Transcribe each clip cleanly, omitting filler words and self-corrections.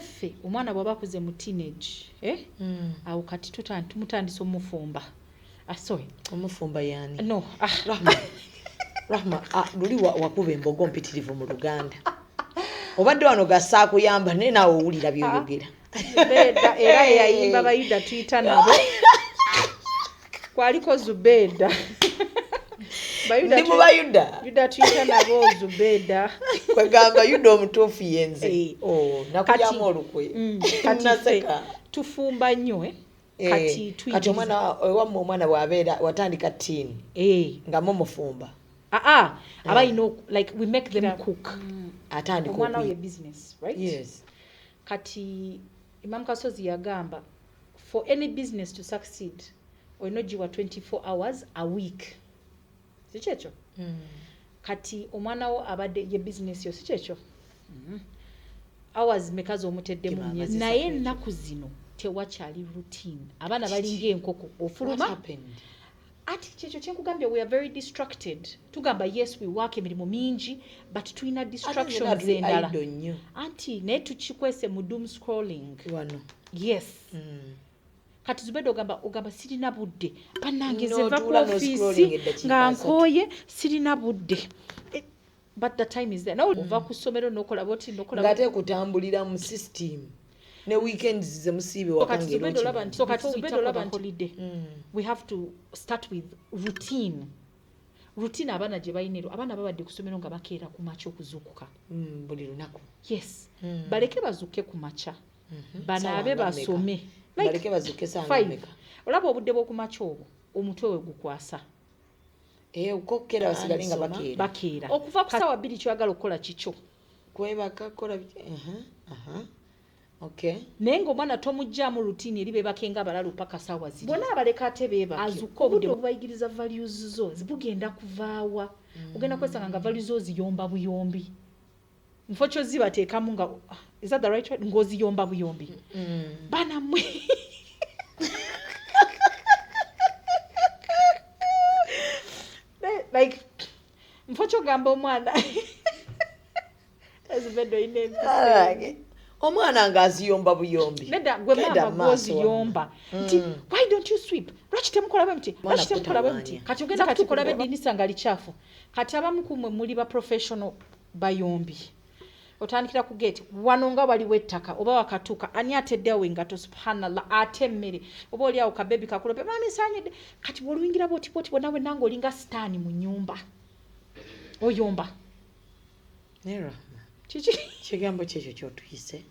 Ffe omwana bw'aba akuze mu teenage, eh? Awo kati tumutandisa omufumba. Ah, sorry. Omufumba yani? No, ah. Rahma, Rahma, ah, luli wakuba embogo mpitirivu mu Luganda. Obadde wano gasaakuyamba, naye naawe owulira by'oyogera. Zubeda era eyayimba Bayuda tuyita nabo. Kwaliko Zubeda. Bayuda. Ndi mu Bayuda. Yuda tuyita nabo, Zubeda. Kwegamba Yuda omutuufu yenze. Eh. Oh, nakulyamu olukwe. Kati ffe Naseka. tufumba nnyo, eh? Eh, Kati kati tuyigiriza. Omwana ewammwe, omwana bw'abeera watandika teen, nga mumufumba? Aa, aba alina like we make them cook. Atandika Omwana we okuyi- business, right? Yes. Kati Imam Kasozi yagamba, for any business to succeed, olina ogiwa 24 hours a week, si kyekyo? Kati omwana wo abadde ye business yo, si kyekyo? Hours meka z'omuteddemu Gima mu myezi? amazzi Naye satu ekyo. ennaku zino tewakyali routine, abaana balinga enkoko. What Ofuluma. happened? Ati kyekyo kyenkugambye, we are very distracted. Tugamba yes, we work, emirimu mingi, but tulina Ate distractions nze endala. idle nnyo. Anti naye tukikwese mu doom scrolling. Wano. Yes. Kati Zubeda, ogamba sirina budde, bannange No, nze nva ku otuula ofiisi n'oscrolling eddakiika nga 30. nkooye, sirina budde. But the time is there. Nawe ova ku ssomero nokola boti nokola. Ng'ate kutambulira mu system ne weekends ze musiibe waka. Kati Ng'era Zubeda, olaba okimanyi. nti, kati Zubeda, olaba nti holiday, we have to start with routine. Routine abaana gye balina ero, abaana babadde ku ssomero nga bakeera ku makya okuzuukuka. Buli lunaku. Yes. Baleke bazuuke ku makya, banaabe, Saawa nga basome. mmeka? Baleke bazuuke saawa nga 5. mmeka? Olaba obudde bw'okumakya obwo, omutwe we gukwasa. Eh, okukera basigale nga bakeera. Bakeera okuva ku saawa 2, kyoyagala okukola kikyo. Kwebaka, kola aha. Okay. Naye ng'omwana tomuggyaamu routine eri beebake nga abalalu paka saawa ziri. Bonna abaleka ate beebake, azuuke. Obudde obubayigiriza values zo bugenda kuvaawa? Ogenda kwesanga nga values zo ziyomba buyombi nfo kyo zibateekamu nga, ah, is that the right word? Ng'oziyomba buyombi. Baana mmwe, like nfo kyogamba omwana ezibedde olina empisa. Alright. Omwana ng'aziyomba buyombi. Nedda, gwe Genda maama mu maaso. gwoziyomba nti why don't you sweep, lwaki temukola bwe muti, Mwana lwaki temukola bwe muti. kutawaanya. Kati ogenda kati okola eddirisa nga likyafu. Kati abamu ku mmwe muli ba professional bayombi. Otandikira ku gate wano nga waliwo ettaka oba wakatuuka, ani ateddeawo engato? Subhanallah. Ate emmere oba oli awo kabebi kakulope, mami nsanyidde. Kati bwoluyingira bwoti bwoti bwonna bwenna nga olinga sitaani mu nyumba, oyomba. Naye Rahma, Kiki? Kigambo kyekyo kyotuyise.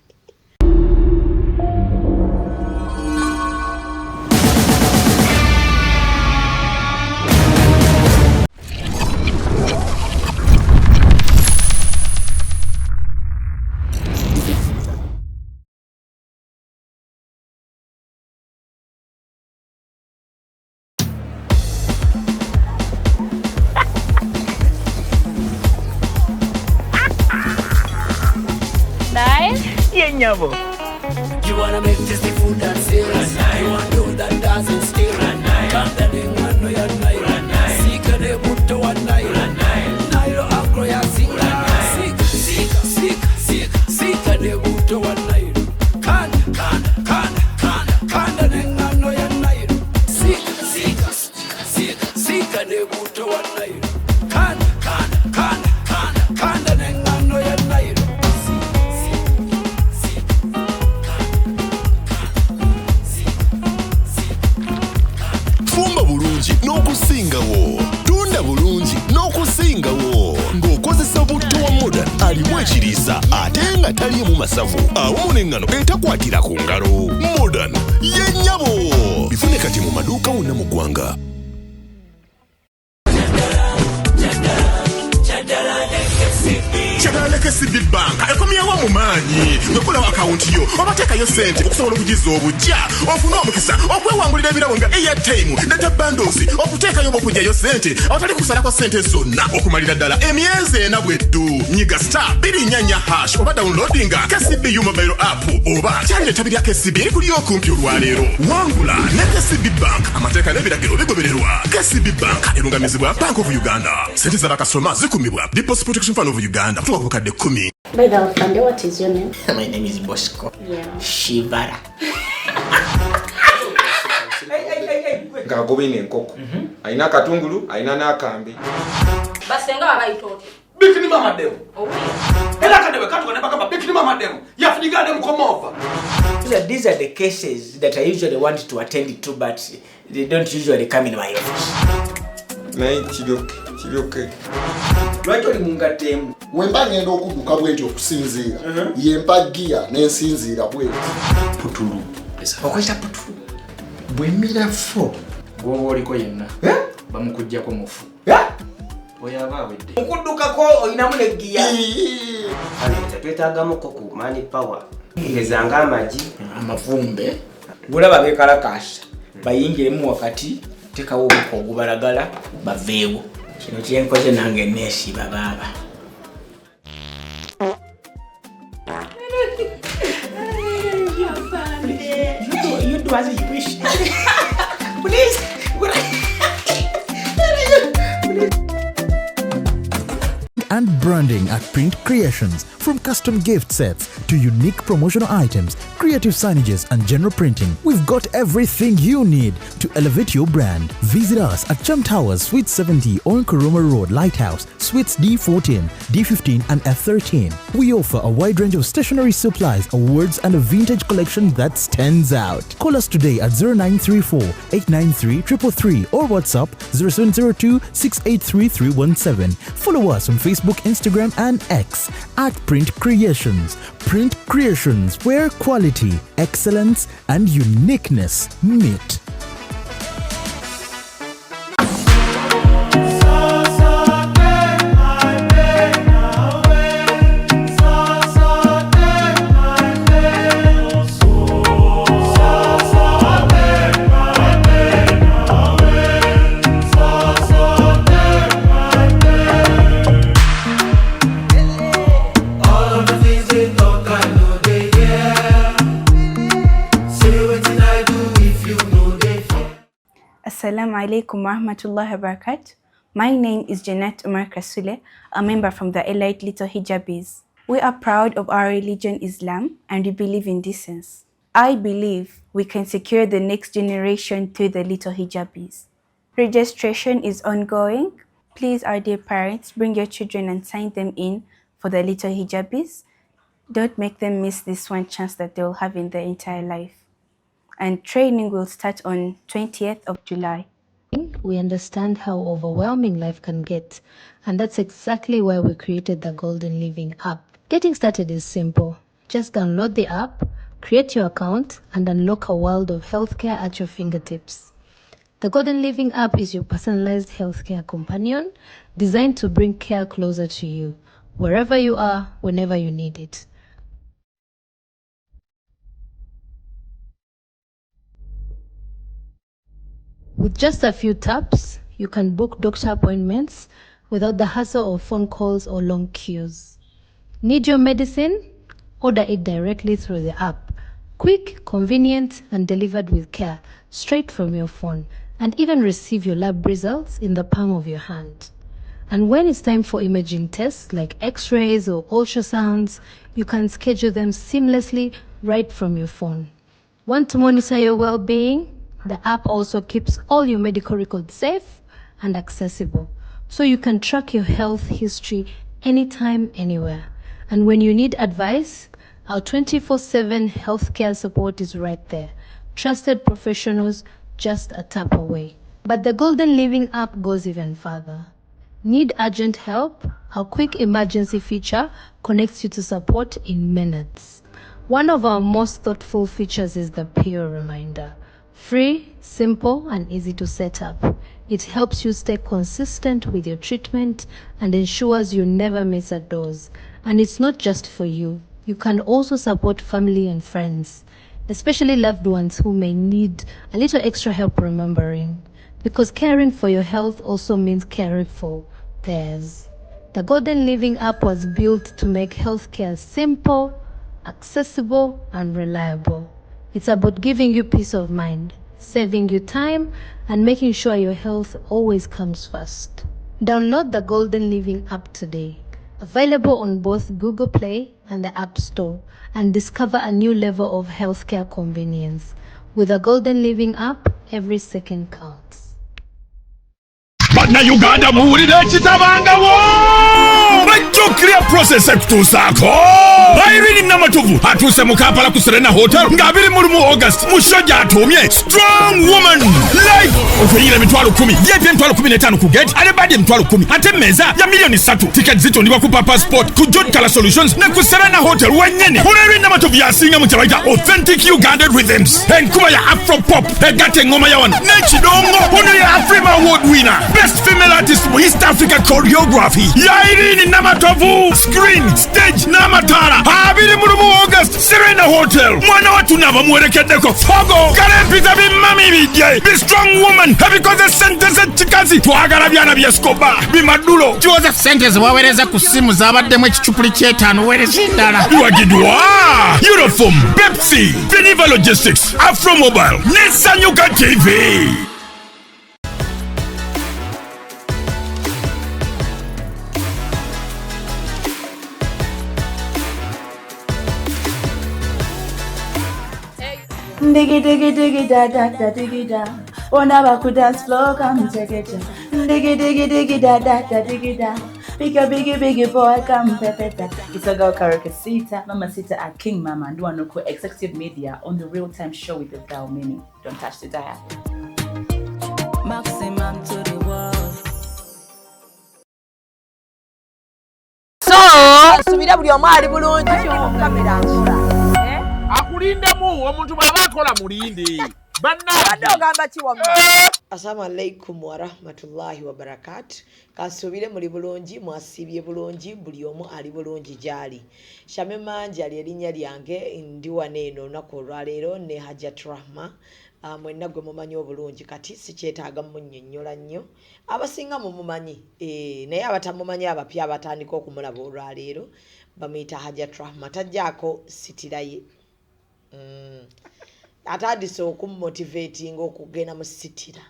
Nine. Ye nyabo. You wanna make tasty food and serious. You wanna do that dancing still. Kanda n'engano ya Nile. Siika ne butto wa Nile. Nile agro ya sika. Sika, sika, sika, sika, sika ne butto wa Nile. Kanda, kanda, kanda, kanda, kanda n'engano ya Nile. Sika, sika, sika, sika ne butto wa Nile. Kanda, kanda, kanda, kanda, kanda n'engano ya Nile. Sika, sika, sika. Fumba bulungi n'okusingawo, tunda bulungi n'okusingawo ng'okozesa butto wa Modern alimu ekiriisa ate nga taliimu masavu, awamu n'eŋŋano etakwatira ku ngalo. Modern ye nnyabo. Bifune kati mu maduuka wonna mu ggwanga. Kyagala ne KCB Bank ekomyewo mu maanyi. Ng'okolawo akawunti yo oba teekayo ssente okusobola okugizza obujja, ofune omukisa okwewangulira ebirabo nga airtime, data bundles, okuteekayo oba okuggyayo ssente awatali kusalako ssente zonna okumalira ddala emyezi 4 bweddu. Nyiga *244# oba downloadinga KCB mobile app oba kyalira ettabi lya KCB erikuli okumpi olwaleero. Wangula ne KCB Bank. Amateeka n'ebiragiro bigobererwa. KCB Bank erungamizibwa Bank of Uganda. Ssente z'abakasitoma zikumibwa Deposit Protection Fund of Uganda kutuuka ku bukadde 10. By the way, Fande, what is your name? My name is Bosco. Yeah. Shivara. Ng'agoba eno enkoko alina akatungulu alina n'akambe. Basenga babayita otya? Bikini mama demo. Era akadebe katuka ne bagamba bikini mama demo yafunigande mukomova. These are the cases that I usually want to attend to, but they don't usually come in my office. Naye kiryoke kiryoke. Lwaki oli mu ngatto emu? Wemba ngenda okudduka bwe nti okusinziira yempa giya n'ensinziira bweti. Putulu. Okozesa putulu. Bwemira fo gwoba oliko yenna bamukuggyako mufu oyo aba awedde. Okuddukako olinamu ne giya. Twetaagamuko ku mani power ngeza ng'amagi amavumbe gulaba bekalakasa bayingiremu wakati tekawo obuko ogubalagala baveewo. Kino kyenkoze nange neesiba baaba. You do as you wish. Please. And branding at Print Creations. From custom gift sets to unique promotional items, creative signages, and general printing, we've got everything you need to elevate your brand. Visit us at Chum Towers, Suite 70 on Kuruma Road, Lighthouse, Suites D14, D15, and F13. We offer a wide range of stationery supplies, awards, and a vintage collection that stands out. Call us today at 0934 893 333 or WhatsApp 0702 683 317. Follow us on Facebook, Instagram, and X at Print Creations. Print Creations, where quality, excellence, and uniqueness meet. All of the things they talk, I know they hear. Say wetin I do if you know they fear. Assalamu alaikum wa rahmatullahi wa barakatuh. My name is Jeanette Umar Kasule, a member from the Elite Little Hijabis. We are proud of our religion Islam and we believe in decency. I believe we can secure the next generation through the Little Hijabis. Registration is ongoing. Please, our dear parents, bring your children and sign them in for the Little Hijabis. Don't make them miss this one chance that they will have in their entire life. And training will start on 20th of July. We understand how overwhelming life can get, and that's exactly why we created the Golden Living app. Getting started is simple. Just download the app, create your account, and unlock a world of healthcare at your fingertips. The Golden Living app is your personalized healthcare companion designed to bring care closer to you, wherever you are, whenever you need it. With just a few taps, you can book doctor appointments without the hassle of phone calls or long queues. Need your medicine? Order it directly through the app. Quick, convenient, and delivered with care, straight from your phone, and even receive your lab results in the palm of your hand. And when it's time for imaging tests like x rays or ultrasounds, you can schedule them seamlessly right from your phone. Want to monitor your well being? The app also keeps all your medical records safe and accessible, so you can track your health history anytime, anywhere. And when you need advice, our 24/7 healthcare support is right there. Trusted professionals just a tap away. But the Golden Living app goes even further. Need urgent help? Our quick emergency feature connects you to support in minutes. One of our most thoughtful features is the peer reminder. Free, simple, and easy to set up. It helps you stay consistent with your treatment and ensures you never miss a dose. And it's not just for you. You can also support family and friends, especially loved ones who may need a little extra help remembering. Because caring for your health also means caring for theirs. The Golden Living app was built to make healthcare simple, accessible, and reliable. It's about giving you peace of mind, saving you time, and making sure your health always comes first. Download the Golden Living app today. available on both Google Play and the App Store, and discover a new level of healthcare convenience. With the Golden Living app, every second counts. Bannayuganda, muwulire ekitabangawo. Bajjo Clear Process ekutuusaako. Irene Namatovu atuuse mu Kampala ku Serena Hotel nga 21 August mu show gy'atuumye Strong Woman Live. Okuyingira 10,000, VIP 15,000 ku gate, ate badi 10,000, ate mmeeza ya miliyoni 3. Tiketi zitundibwa ku Papa Sport, ku John Kala Solutions ne ku Serena Hotel wennyini. Irene Namatovu yasinga mu kye bayita authentic Ugandan rhythms, enkuba ya afro pop egatta eŋŋoma ya wano n'ekidongo. Ono ya Afrima Award winner, best female artist mu East Africa choreography ya Irene Namatovu. Screen, stage n'amataala, 21 August, Serena Hotel. Mwana wattu naabamuwerekeddeko fogo kale mpita bimami bijje bi strong woman ebikoze sente z'ekikazi. Twagala byana byeskoba bimadulo. Kiwoza sente zewaweereza ku ssimu zabaddemu ekicupuli ky'etaano, weereza endala. Biwagiddwa Uniform, Pepsi, Beniva Logistics, Afro Mobile ne Sanyuka TV. Diggy diggy diggy da da da diggy da. Wanna ku dance floor, come take it. Diggy diggy diggy da da da diggy da. Pick a biggie biggie boy, come pepeta. It's a girl Karaoke Sita, Mama Sita at King Mama and Duanuku Executive Media on the Real Time Show with the Val Mini. Don't touch the dial. Maximum to the world. So nsubira buli omu ali bulungi kamera nkola. Akulindemu omuntu bw'aba akola mulinde. Bannange, ogamba ki wamma? Assalamu alaikum warahmatullahi wabarakatu. Kansuubire muli bulungi, mwasiibye bulungi, buli omu ali bulungi gy'ali. Shame Manja lye linnya lyange, ndi wano eno olunaku olwaleero ne Hajat Rahma. Mwenna gwe mumanyi obulungi, kati sikyetaaga munnyonnyola nnyo. Abasinga mumumanyi, naye abatamumanyi, abapya abatandika okumulaba olwaleero, bamuyita Hajat Rahma. Tajjaako sitira ye. Atandise okumumotivatinga okugenda mu sitira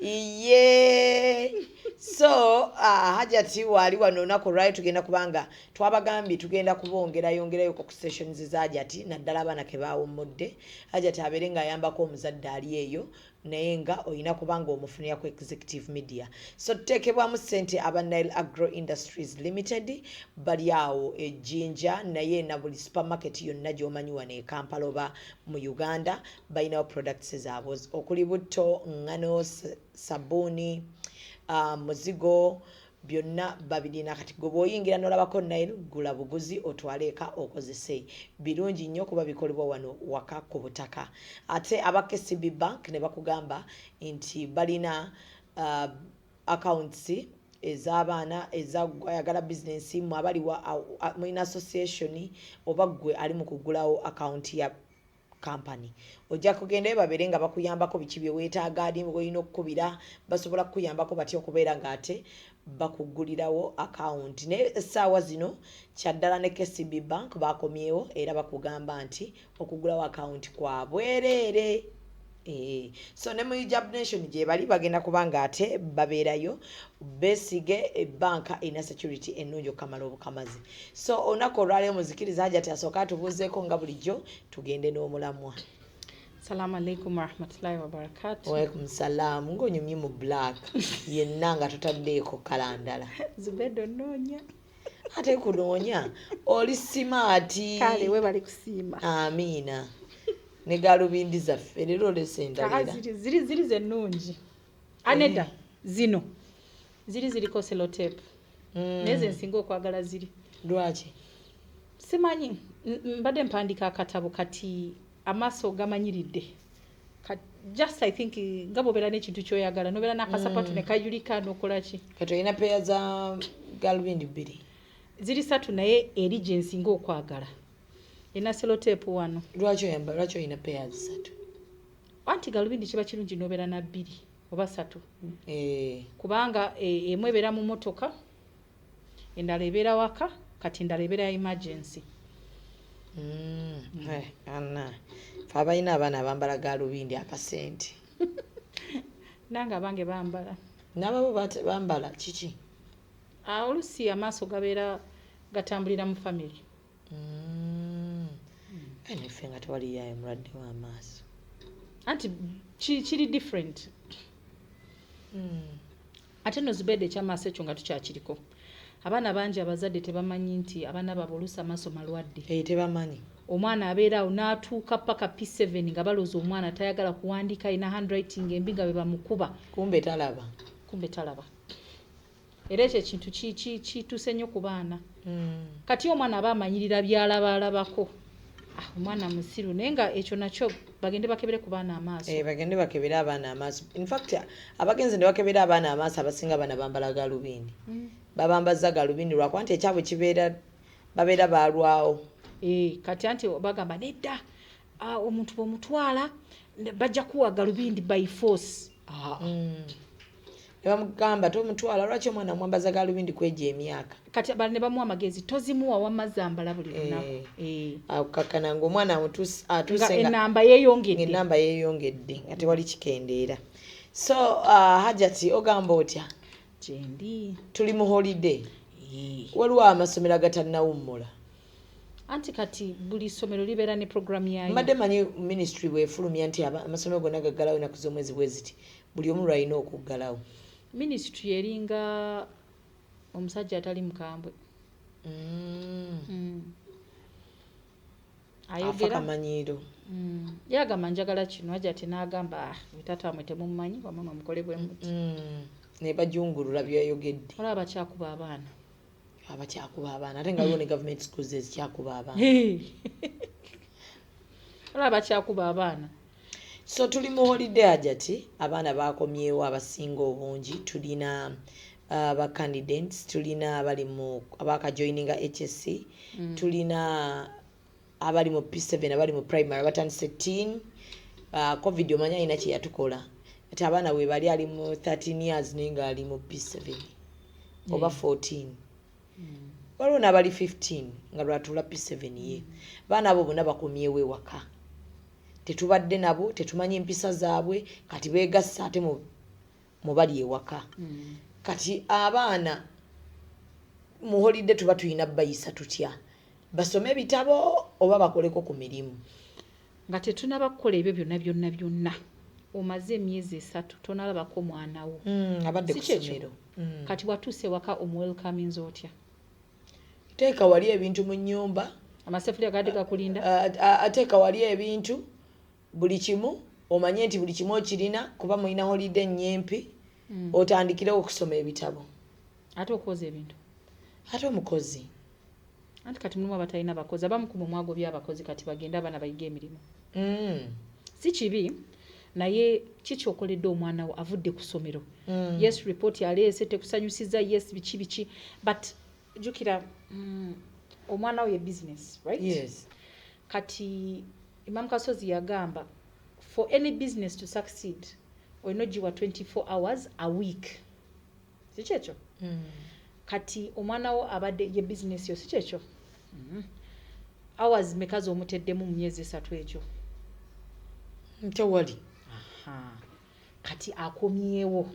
ye. So Hajati waali wano olunaku olwali, tugenda kubanga twabagambye tugenda kubongerayongerayo ku sessions za Hajati, naddala abaana ke baawummudde. Hajati abeere ng'ayambako omuzadde ali eyo, naye nga olina kubanga omufunira ku Executive Media. So tuteekebwamu ssente aba Nile Agro Industries Limited, bali awo ejjinja, naye na buli supermarket yonna gy'omanyi wano e Kampala oba mu Uganda balinawo products zaabwe, okuli butto, ŋŋano, sabbuuni, muzigo, byonna babirina. Kati gwe bw'oyingira n'olabako Nile, gula buguzi otwale eka okozese. Birungi nnyo kuba bikolebwa wano waka ku butaka. Ate aba KCB Bank ne bakugamba nti balina accounts ez'abaana, ezayagala bizinensi, mwe abali mulina association oba ggwe ali mu kugulawo account ya company, ojja kugendayo babeere nga bakuyambako biki bye weetaaga, ani olina okukubira, basobola kukuyambako batya okubeera ng'ate bakugulirawo akawunti. Naye essaawa zino kyaddala ne KCB Bank bakomyewo era bakugamba nti okugulawo akawunti kwa bwereere. So ne mu Hijab Nation gye bali, bagenda kubanga ate babeerayo. Beesige ebbanka erina security ennungi okukamala obukamazi. So olunaku olwaleero muzikiriza Hajati asooka atubuuzeeko nga bulijjo, tugende n'omulamwa. Salamu alaikum warahmatullahi wabarakatu. Waalaikum salaamu. Ng'onyumye mu black yenna nga totaddeeko kalandala. Zubedo, noonya. Ate kunoonya, oli smart. Kale webali kusiima. Amiina. Ne galubindi zaffe leero olese endalira. Ziri zennungi aneda zino ziri ziriko sellotape. Naye ze nsinga okwagala ziri. Lwaki? Simanyi, mbadde mpandiika akatabo, kati amaaso gamanyiridde. Just I think nga bw'obeera n'ekintu ky'oyagala n'obeera n'akasapatu ne kayulika n'okola ki. Kati olina peya za galubindi bbiri? Ziri satu, naye eri gye nsinga okwagala erina sellotape wano. Lwaki oyamba, lwaki olina peya zisatu? Anti galubindi kiba kirungi n'obeera na bbiri oba satu, kubanga emu ebeera mu motoka, endala ebeera waka, kati endala ebeera ya emergency. Anna fe abalina abaana abambala galubindi akasente. Nange abange bambala. N'ababo bambala kiki? Ah, oluusi amaaso gabeera gatambulira mu family. Neffe nga tewaliyayo mulwadde w'amaaso. Anti kiri different. Ate no Zubeda, ekyamaaso ekyo nga tukyakiriko, abaana bangi abazadde tebamanyi nti abaana baabwe oluusi amaaso malwadde. Eh, tebamanyi. Omwana abeera awo n'atuuka paka P7 nga balooza omwana tayagala kuwandiika, alina handwriting embi, nga bwe bamukuba. Kumbe talaba. Kumbe talaba. Era ekyo ekintu kituuse nnyo ku baana. Kati omwana aba amanyirira byalabaalabako. Ah, omwana musiru, naye nga ekyo nakyo bagende bakebere ku baana amaaso. Eh, bagende bakebere abaana amaaso. In fact, abagenzi ne bakebera abaana amaaso, abasinga abaana bambala galubindi. Babambaza galubindi lwakuba nti ekyabwe kibeera babeera balwawo. Eh, kati anti bagamba nedda, ah, omuntu bwomutwala bajja kuwa galubindi by force. Ah. Ne bamugamba tomutwala, lwaki omwana mwambaza galubindi kwegyo emyaka? Kati ne bamuwa amagezi, tozimuwa, wamma zambala buli lunaku. Eh. Akukakkana ng'omwana atuuse nga enamba yeeyongedde. Ng'enamba yeeyongedde nga tewali kikendeera. So Hajati, ogamba otya? Gyendi. Tuli mu holiday, waliwo amasomero agatannawummula. Anti kati buli ssomero libeera ne programu yayo. Mbadde manyi ministry bwefulumya nti amasomero gonna gaggalawo ennaku z'omwezi bwe ziti, buli omu lwalina okuggalawo. Ministry eringa omusajja atali mukambwe. Afa Ayogera kamanyiiro. Yagamba njagala kino, Hajati n'agamba, ah, taata wamwe temumumanyi, wamama mukole bwe muti. Ne bajungulula byayogedde. Olaba bakyakuba abaana. Abakyakuba abaana, ate nga waliwo ne government schools ezikyakuba abaana. Olaba bakyakuba abaana. So tuli mu holiday, Hajati, abaana bakomyewo abasinga obungi. Tulina ba candidates, tulina abali mu abakajoininga HSC, tulina abali mu P7, abali mu primary, abatandise teen. COVID omanyi alina kye yatukola, ati abaana bwe bali ali mu 13 years naye nga ali mu P7 oba 14. Waliwo n'abali 15 nga lwatuula P7 ye. Abaana abo bonna bakomyewo ewaka, tetubadde nabo, tetumanyi empisa zaabwe. Kati beegasse ate mu bali ewaka. Kati abaana mu holiday tuba tulina bayisa tutya? Basome ebitabo oba bakoleko ku mirimu? Nga tetunaba kukola ebyo byonna byonna byonna, omaze emyezi 3 tonalabako mwana wo. Abadde Si ku kyekyo? ssomero. Kati watuuse waka, omuwelcominze otya? Teeka wali ebintu mu nnyumba. Amasefulya gadde gakulinda. Ateeka wali ebintu buli kimu, omanye nti buli kimu okirina, kuba mulina holiday nnyimpi. Otandikirewo okusoma ebitabo. Ate okwoza ebintu? Ate omukozi? Anti kati mulimu abatalina bakozi, abamu ku mumwago by'abakozi, kati bagende abaana bayige emirimu. Si kibi, naye kikyokoledde omwana wo avudde ku ssomero. Yes, report aleese tekusanyusiza, yes, biki biki, but jjukira omwana wo ye business, right? Yes. Kati Imam Kasozi yagamba, for any business to succeed olina ogiwa 24 hours a week, si kyekyo? Kati omwana wo abadde ye business yo, si kyekyo? Hours meka z'omuteddemu mu myezi 3 egyo? Tewali. Aha. Kati akomyewo,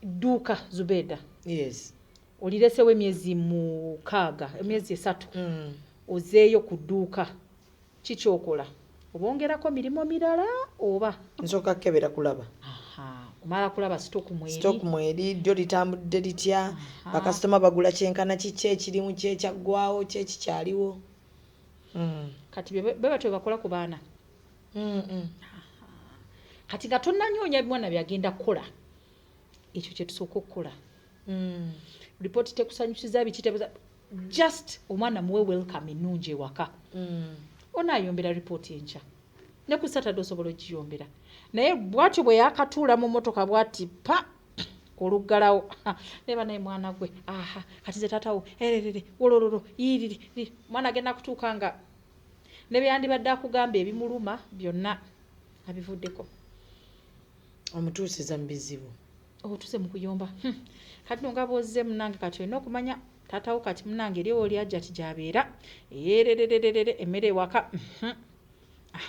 dduuka, Zubeda, Yes. oliresewo emyezi 6, emyezi 3, ozeeyo ku dduuka, kikyokola obongerako mirimu mirala oba? Nsooka kukebera kulaba. Aha, omala kulaba stock mweri. Stock mweri, ddyo litambudde litya, bakasitoma bagula kyenkana kiki, ekirimu kyekyaggwawo, kyekikyaliwo. Kati bwe batyo bakola ku baana. Kati nga tonnanyoonya mwana byagenda kukola, ekyo kye tusooka okukola. Ripooti tekusanyusiza, biki tekusa, just omwana muwe welcome ennungi ewaka. Onaayombera ripooti enkya, ne ku Saturday osobola ogiyombera, naye bw'atyo bwe yakatuula mu mmotoka bw'ati pa oluggalawo, neba naye mwana gwe, aha, kati ze taatawo ererere wolololo yiriri. Mwana agenda kutuuka nga ne byandibadde akugamba ebimuluma byonna abivuddeko. Omutuusiza mu bizibu. Otuuse mu kuyomba. Kati no nga bw'ozze munange, kati olina okumanya taatawo kati munange eri oli ajja ti gy'abeera ererererere emmere ewaka. Ah.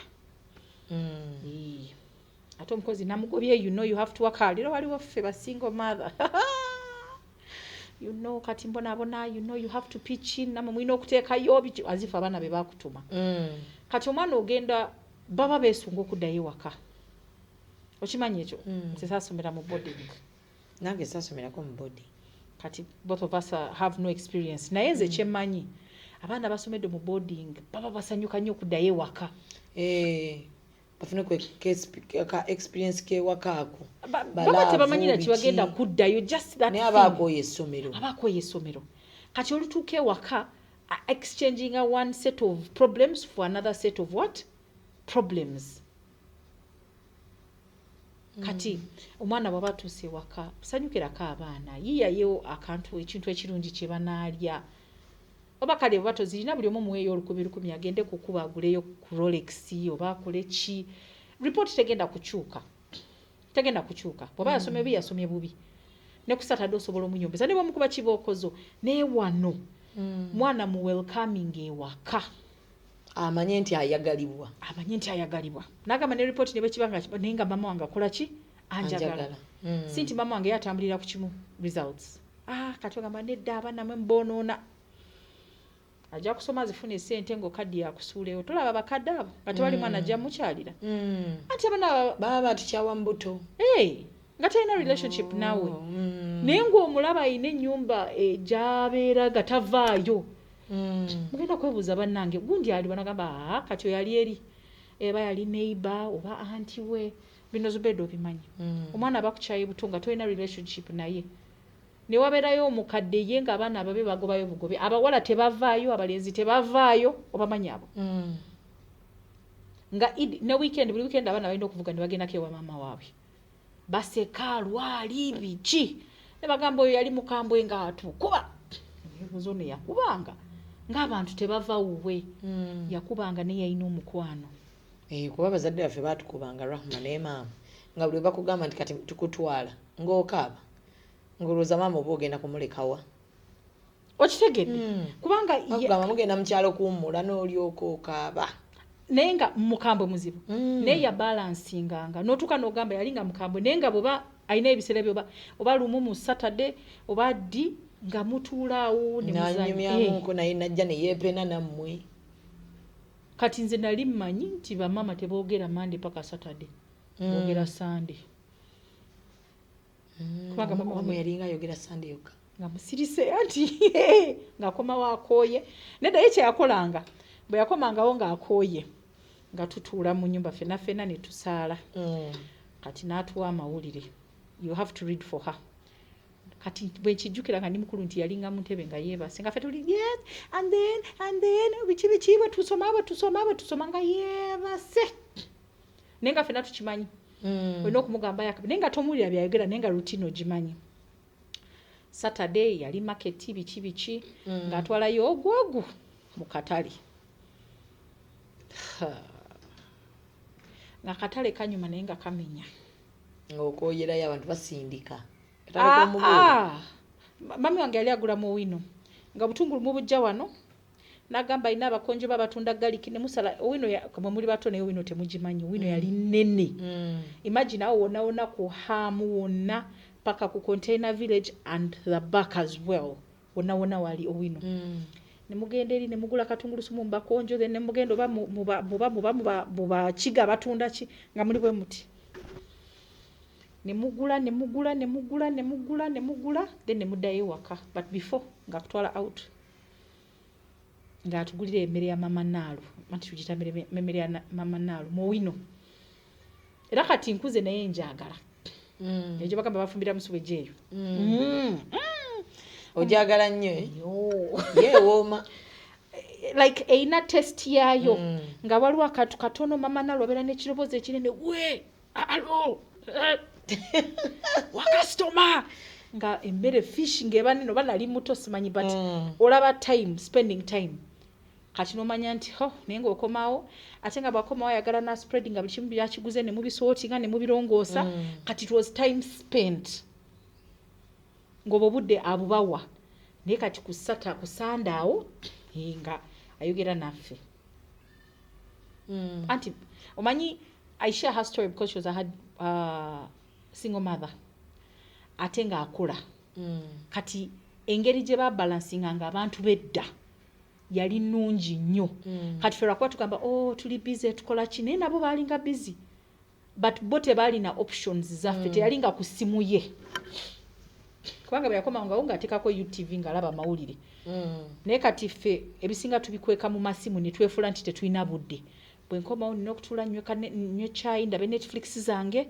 Ate Ate omukozi namugobye, you know you have to work hard. Era waliwo ffe ba single mother, you know, kati mbonaabona, you know you have to pitch in, namwe mulina okuteekayo biki, azifu abaana be bakutuma. Kati omwana ogenda baba beesunga okuddayo ewaka, okimanyi ekyo? Nze saasomera mu boarding. Nange saasomerako mu boarding. Kati both of us have no experience, naye nze kyemmanyi, abaana basomedde mu boarding baba basanyuka nnyo okuddayo ewaka. Eh, bafune ku ka experience kewaka ako. Baba tebamanyi na kibagenda kuddayo, just that Naye aba akooye essomero. Aba akooye essomero. Kati olutuuka ewaka, exchanging one set of problems for another set of what problems. Kati omwana bw'aba atuuse ewaka, sanyukirako abaana, yiyayo akantu, ekintu ekirungi kye banaalya, oba kale oba tozirina, buli omu muweeyo 1,000 1,000, agende kukuba aguleyo ku Rolex oba akole ki. Report tegenda kukyuka, tegenda kukyuka. Bw'aba yasomye bubi, yasomye bubi. Ne ku Saturday osobola omunyombeza ne bwemukuba kibookozo. Naye wano mwana mu welcoming ewaka, amanye nti ayagalibwa. Amanye nti ayagalibwa, nagamba ne report ne bwekiba nga naye nga mama wange akola ki, anjagala. Anjagala. Si nti mama wange yatambulira ku kimu results. Ah, kati ogamba nedda, abaana mwe mboonoona, ajja kusoma azifuna esente ng'okaddi yakusuulewo. Tolaba bakadde abo nga tewali mwana ajja mukyalira? Anti abaana baba batukyawa mu buto. Hey, nga talina relationship naawe, naye ng'omulaba ayina ennyumba gy'abeera nga tavaayo. Mugenda kwebuuza, bannange, gundi ali banagamba, aa kati oyo ali eri, eba yali neighbor oba anti we. Bino Zubeda obimanyi. Omwana aba kukyaye buto nga tolina relationship naye, ne wabeerayo omukadde ye ng'abaana ababe bagobayo bugobe, abawala tebavaayo, abalenzi tebavaayo, obamanyi abo nga Eid ne weekend, buli weekend abaana balina okuvuga ne bagendako ewa maama waabwe, baseka lwali biki, ne bagamba oyo yali mukambwe ng'atukuba. Ebuuza ono yakubanga ng'abantu tebava wuwe, yakubanga naye yalina omukwano. Eh, kuba abazadde baffe baatukubanga, Rahma, naye maama nga buli bakugamba nti kati tukutwala, ng'okaaba, ng'olowooza maama oba ogenda kumulekawa. Okitegedde? Kubanga bakugamba mugenda mukyalo kuwummula, n'olyoka okaaba. Naye nga mukambwe muzibu, naye yabalansinganga n'otuuka n'ogamba yali nga mukambwe, naye nga bweba alina ebiseera bye, oba lumu mu Saturday oba ddi nga mutuulaawo ne muzannya. Nanyumyamuko naye najja ne yeepena nammwe. Kati nze nali mmanyi nti bamaama teboogera Mande paka Saturday, boogera Sunday. Kubanga mama wamwe yalinga ayogera Sunday yokka. Nga musirise, anti ng'akomawo akooye. Nedda, ye kyeyakolanga, bwe yakomangawo ng'akooye, nga tutuula mu nyumba fenna fenna ne tusaala. Kati n'atuwa amawulire, you have to read for her. Kati bwe nkijjukira nga ndi mukulu nti yalinga mu ntebe nga yeebase, nga ffe tuli yes and then biki biki, bwe tusoma, bwe tusoma, bwe tusoma, nga yeebase, naye nga ffenna tukimanyi olina okumugamba yakabi, naye nga tomuwulira byayogera, naye nga routine ogimanyi. Saturday yali market, biki biki, ng'atwalayo ogwogu mu katale. Ha. Nga katale kanyuma naye nga kamenya. Ng'okoyerayo abantu basindika. Ah, ah. Mami wange yali agula mu wino nga butungulu mubujja wano, nagamba alina abakonjo ba batunda garlic ne musala owino mwe muli bato, naye owino temugimanyi. Owino yali nene. Imagine awo wonna wonna ku hamu wonna paka ku Container Village and the back as well, wonna wonna wali owino. Ne mugenda eri ne mugula katungulusumu mu bakonjo, then ne mugenda oba muba mubakiga batunda ki, nga muli bwe muti ne mugula, ne mugula, ne mugula, ne mugula, ne mugula, then ne muddayo ewaka. But before ng'akutwala out, ng'atugulira emmere ya mama naalu, anti tugiyita emmere ya mama naalu mu wino. Era kati nkuze naye njagala ekyo bagamba bafumbira musuwejo eyo. Ojagala nnyo, eh? Yeewooma. Like erina taste yaayo, nga waliwo akantu katono mama naalu abeera n'ekiroboozi ekinene, we alo wakasitoma, nga emmere fish ng'eba nene, oba nali muto simanyi, but olaba time, spending time. Kati nomanya nti ho, naye ng'okomawo, ate nga bwakomawo ayagala na spread, nga buli kimu byakiguze ne mubisortinga ne mubirongoosa. Kati it was time spent, ng'obwo obudde abubawa. Naye kati ku sata, ku Sande awo, nga ayogera naffe. Anti omanyi, I share her story because she was a hard, single mother ate ng'akola. Kati engeri gye babalansinganga abantu bedda yali nnungi nnyo. Kati ffe lwakuba tugamba, "Oh, tuli busy, tukola ki," naye nabo baalinga busy, but bo tebaalina options zaffe. Teyalinga ku ssimu ye, kubanga bwe yakomangawo ng'ateekako UTV ng'alaba amawulire. Naye kati ffe ebisinga tubikweka mu masimu ne twefuula nti tetulina budde. Bwe nkomawo nina okutuula nywe kyayi, ndabe Netflix zange,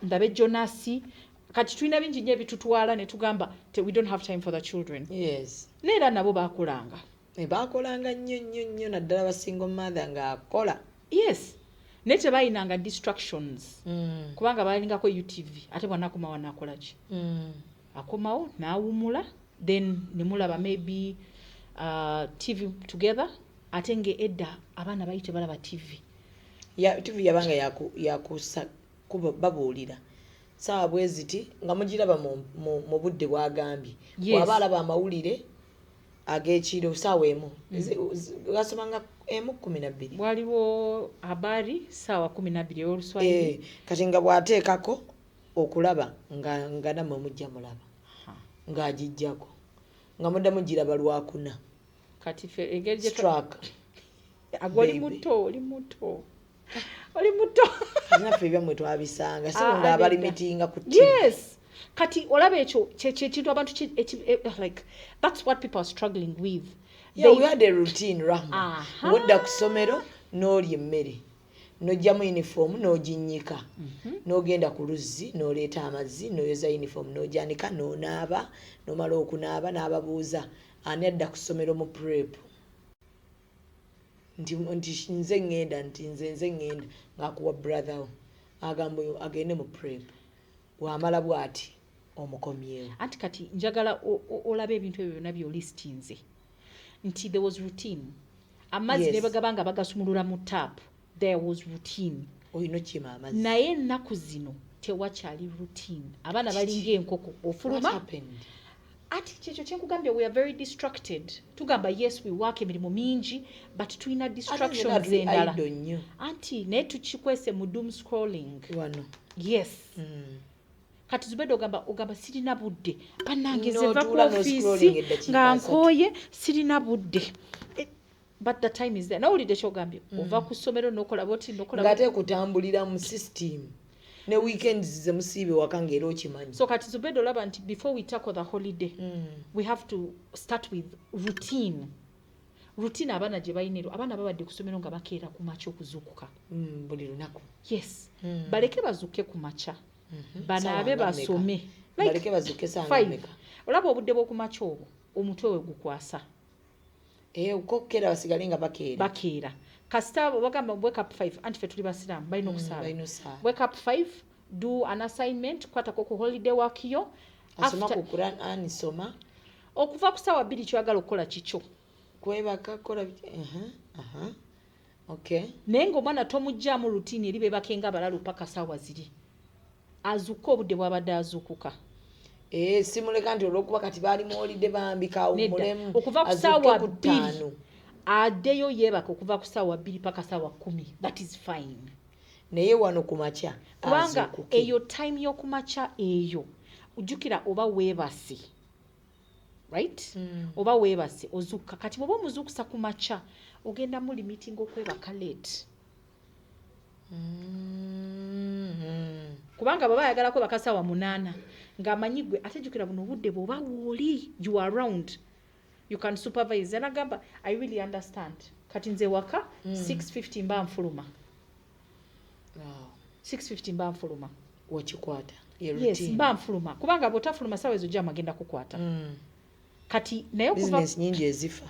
ndabe Jonasi. Kati tulina bingi nnyo ebitutwala ne tugamba we don't have time for the children. Naye era nabo bakolanga. Bakolanga nnyo nnyo nnyo, naddala ba single mother ng'akola. Yes, naye tebayinanga distractions, kubanga balingako UTV. Ate bwanakomawo nakola ki? Akomawo n'awumula, then nemulaba maybe TV together. Ate nga edda abaana bali tebalaba TV. Ya, TV yabanga yakusa kuba babuulira saawa bwe ziti nga mugiraba mu budde bwagambye. Bw'aba alaba amawulire ag'ekiro saawa 1, gasomanga 1:12. Waliwo habari saawa 12 ey'oluswayiri. Kati nga bw'ateekako okulaba nga nammwe mujja mulaba ng'agijjako nga muddamu giraba Lwakuna. Kati ffe engeri gye Struck. Agwe oli Baby. muto, oli muto, oli muto. Kati naffe ebyammwe twabisanga si Ah, nga abali nedda. mitinga ku TV. Yes, kati olaba ekyo kyekintu abantu like that's what people are struggling with. Yeah, we had a routine, Rahma. Aha. Wodda ku ssomero n'olya emmere, n'oggyamu uniform n'oginnyika, n'ogenda ku luzzi n'oleeta amazzi, n'oyoza uniform n'ogyanika, n'onaaba, n'omala okunaaba n'ababuuza ani adda ku ssomero mu prep, nti nze ŋŋenda, nti nze ŋŋenda, ng'akuwa brother wo, agamba oyo agende mu prep, bw'amala bw'ati omukomyewo. Anti kati njagala olabe ebintu ebyo byonna byolistinze nti there was routine. Amazzi ne bagaba nga bagasumulula mu tap, there was routine. Olina okukima amazzi. Naye ennaku zino tewakyali routine. Abaana balinga enkoko, ofuluma. What happened? Ati kyekyo kyenkugambye, we are very distracted. Tugamba yes, we work, emirimu mingi, but tulina distractions Ate tuli endala. idle nnyo. Anti naye tukikwese mu doom scrolling wano. Yes. Kati Zubeda ogamba sirina budde, bannange nze nva ku N'otuula ofiisi n'oscrolling eddakiika nga 30. nkooye, sirina budde. But the time is there. Nawulidde kyogambye, ova ku ssomero n'okola boti n'okola Ng'ate boti. kutambulira mu system ne weekends ze musiibe waka ng'era okimanyi. So kati Zubeda olaba nti before we tackle the holiday, we have to start with routine. Routine abaana gye balina ero, abaana babadde ku ssomero nga bakeera ku makya okuzuukuka. Buli lunaku. Yes. Baleke bazuuke ku makya, banaabe, Saawa nga mmeka? basome. Baleke bazuuke saawa nga 5. mmeka? Olaba obudde bw'okumakya obwo omutwe we gukwasa. Okukeera basigale nga bakeera. Bakeera kasita bagamba wake up 5, anti ffe tuli basiraamu, balina okusaala. Balina okusaala. Wake up 5, do an assignment, kwatako ku holiday work yo. Asoma ku Quran, soma. Okuva ku saawa 2 kyoyagala okukola kikyo. Kwebaka, kola aha. Okay. Naye ng'omwana tomuggyaamu routine eri beebake nga abalalu paka saawa ziri, azuuke obudde bw'abadde azuukuka. Simuleka nti olw'okuba kati baali mu holiday bambi Nedda. kawummulemu. Okuva ku Azuuke saawa ku 2 ttaano. Addeyo yeebaka okuva ku saawa 2 paka saawa 10, that is fine. Naye wano ku makya Kubanga azuukuke. eyo time y'okumakya eyo, ojjukira oba weebase, right? Oba weebase ozuukuka. Kati bw'oba omuzuukusa ku makya, ogenda mu limiting okwebaka late, kubanga bw'aba ayagala kwebaka saawa 8 ng'amanyi gwe. Ate jjukira buno obudde bw'oba wooli, you are around, you can supervise. Anagamba I really understand. Kati nze waka 6:50 mba nfuluma. 6:50 mba nfuluma. Wakikwata ye Yes. routine. Mba nfuluma, kubanga bw'otafuluma saawa ezo jam agenda kukwata. Kati naye okuva Bizinesi nyingi ezifa.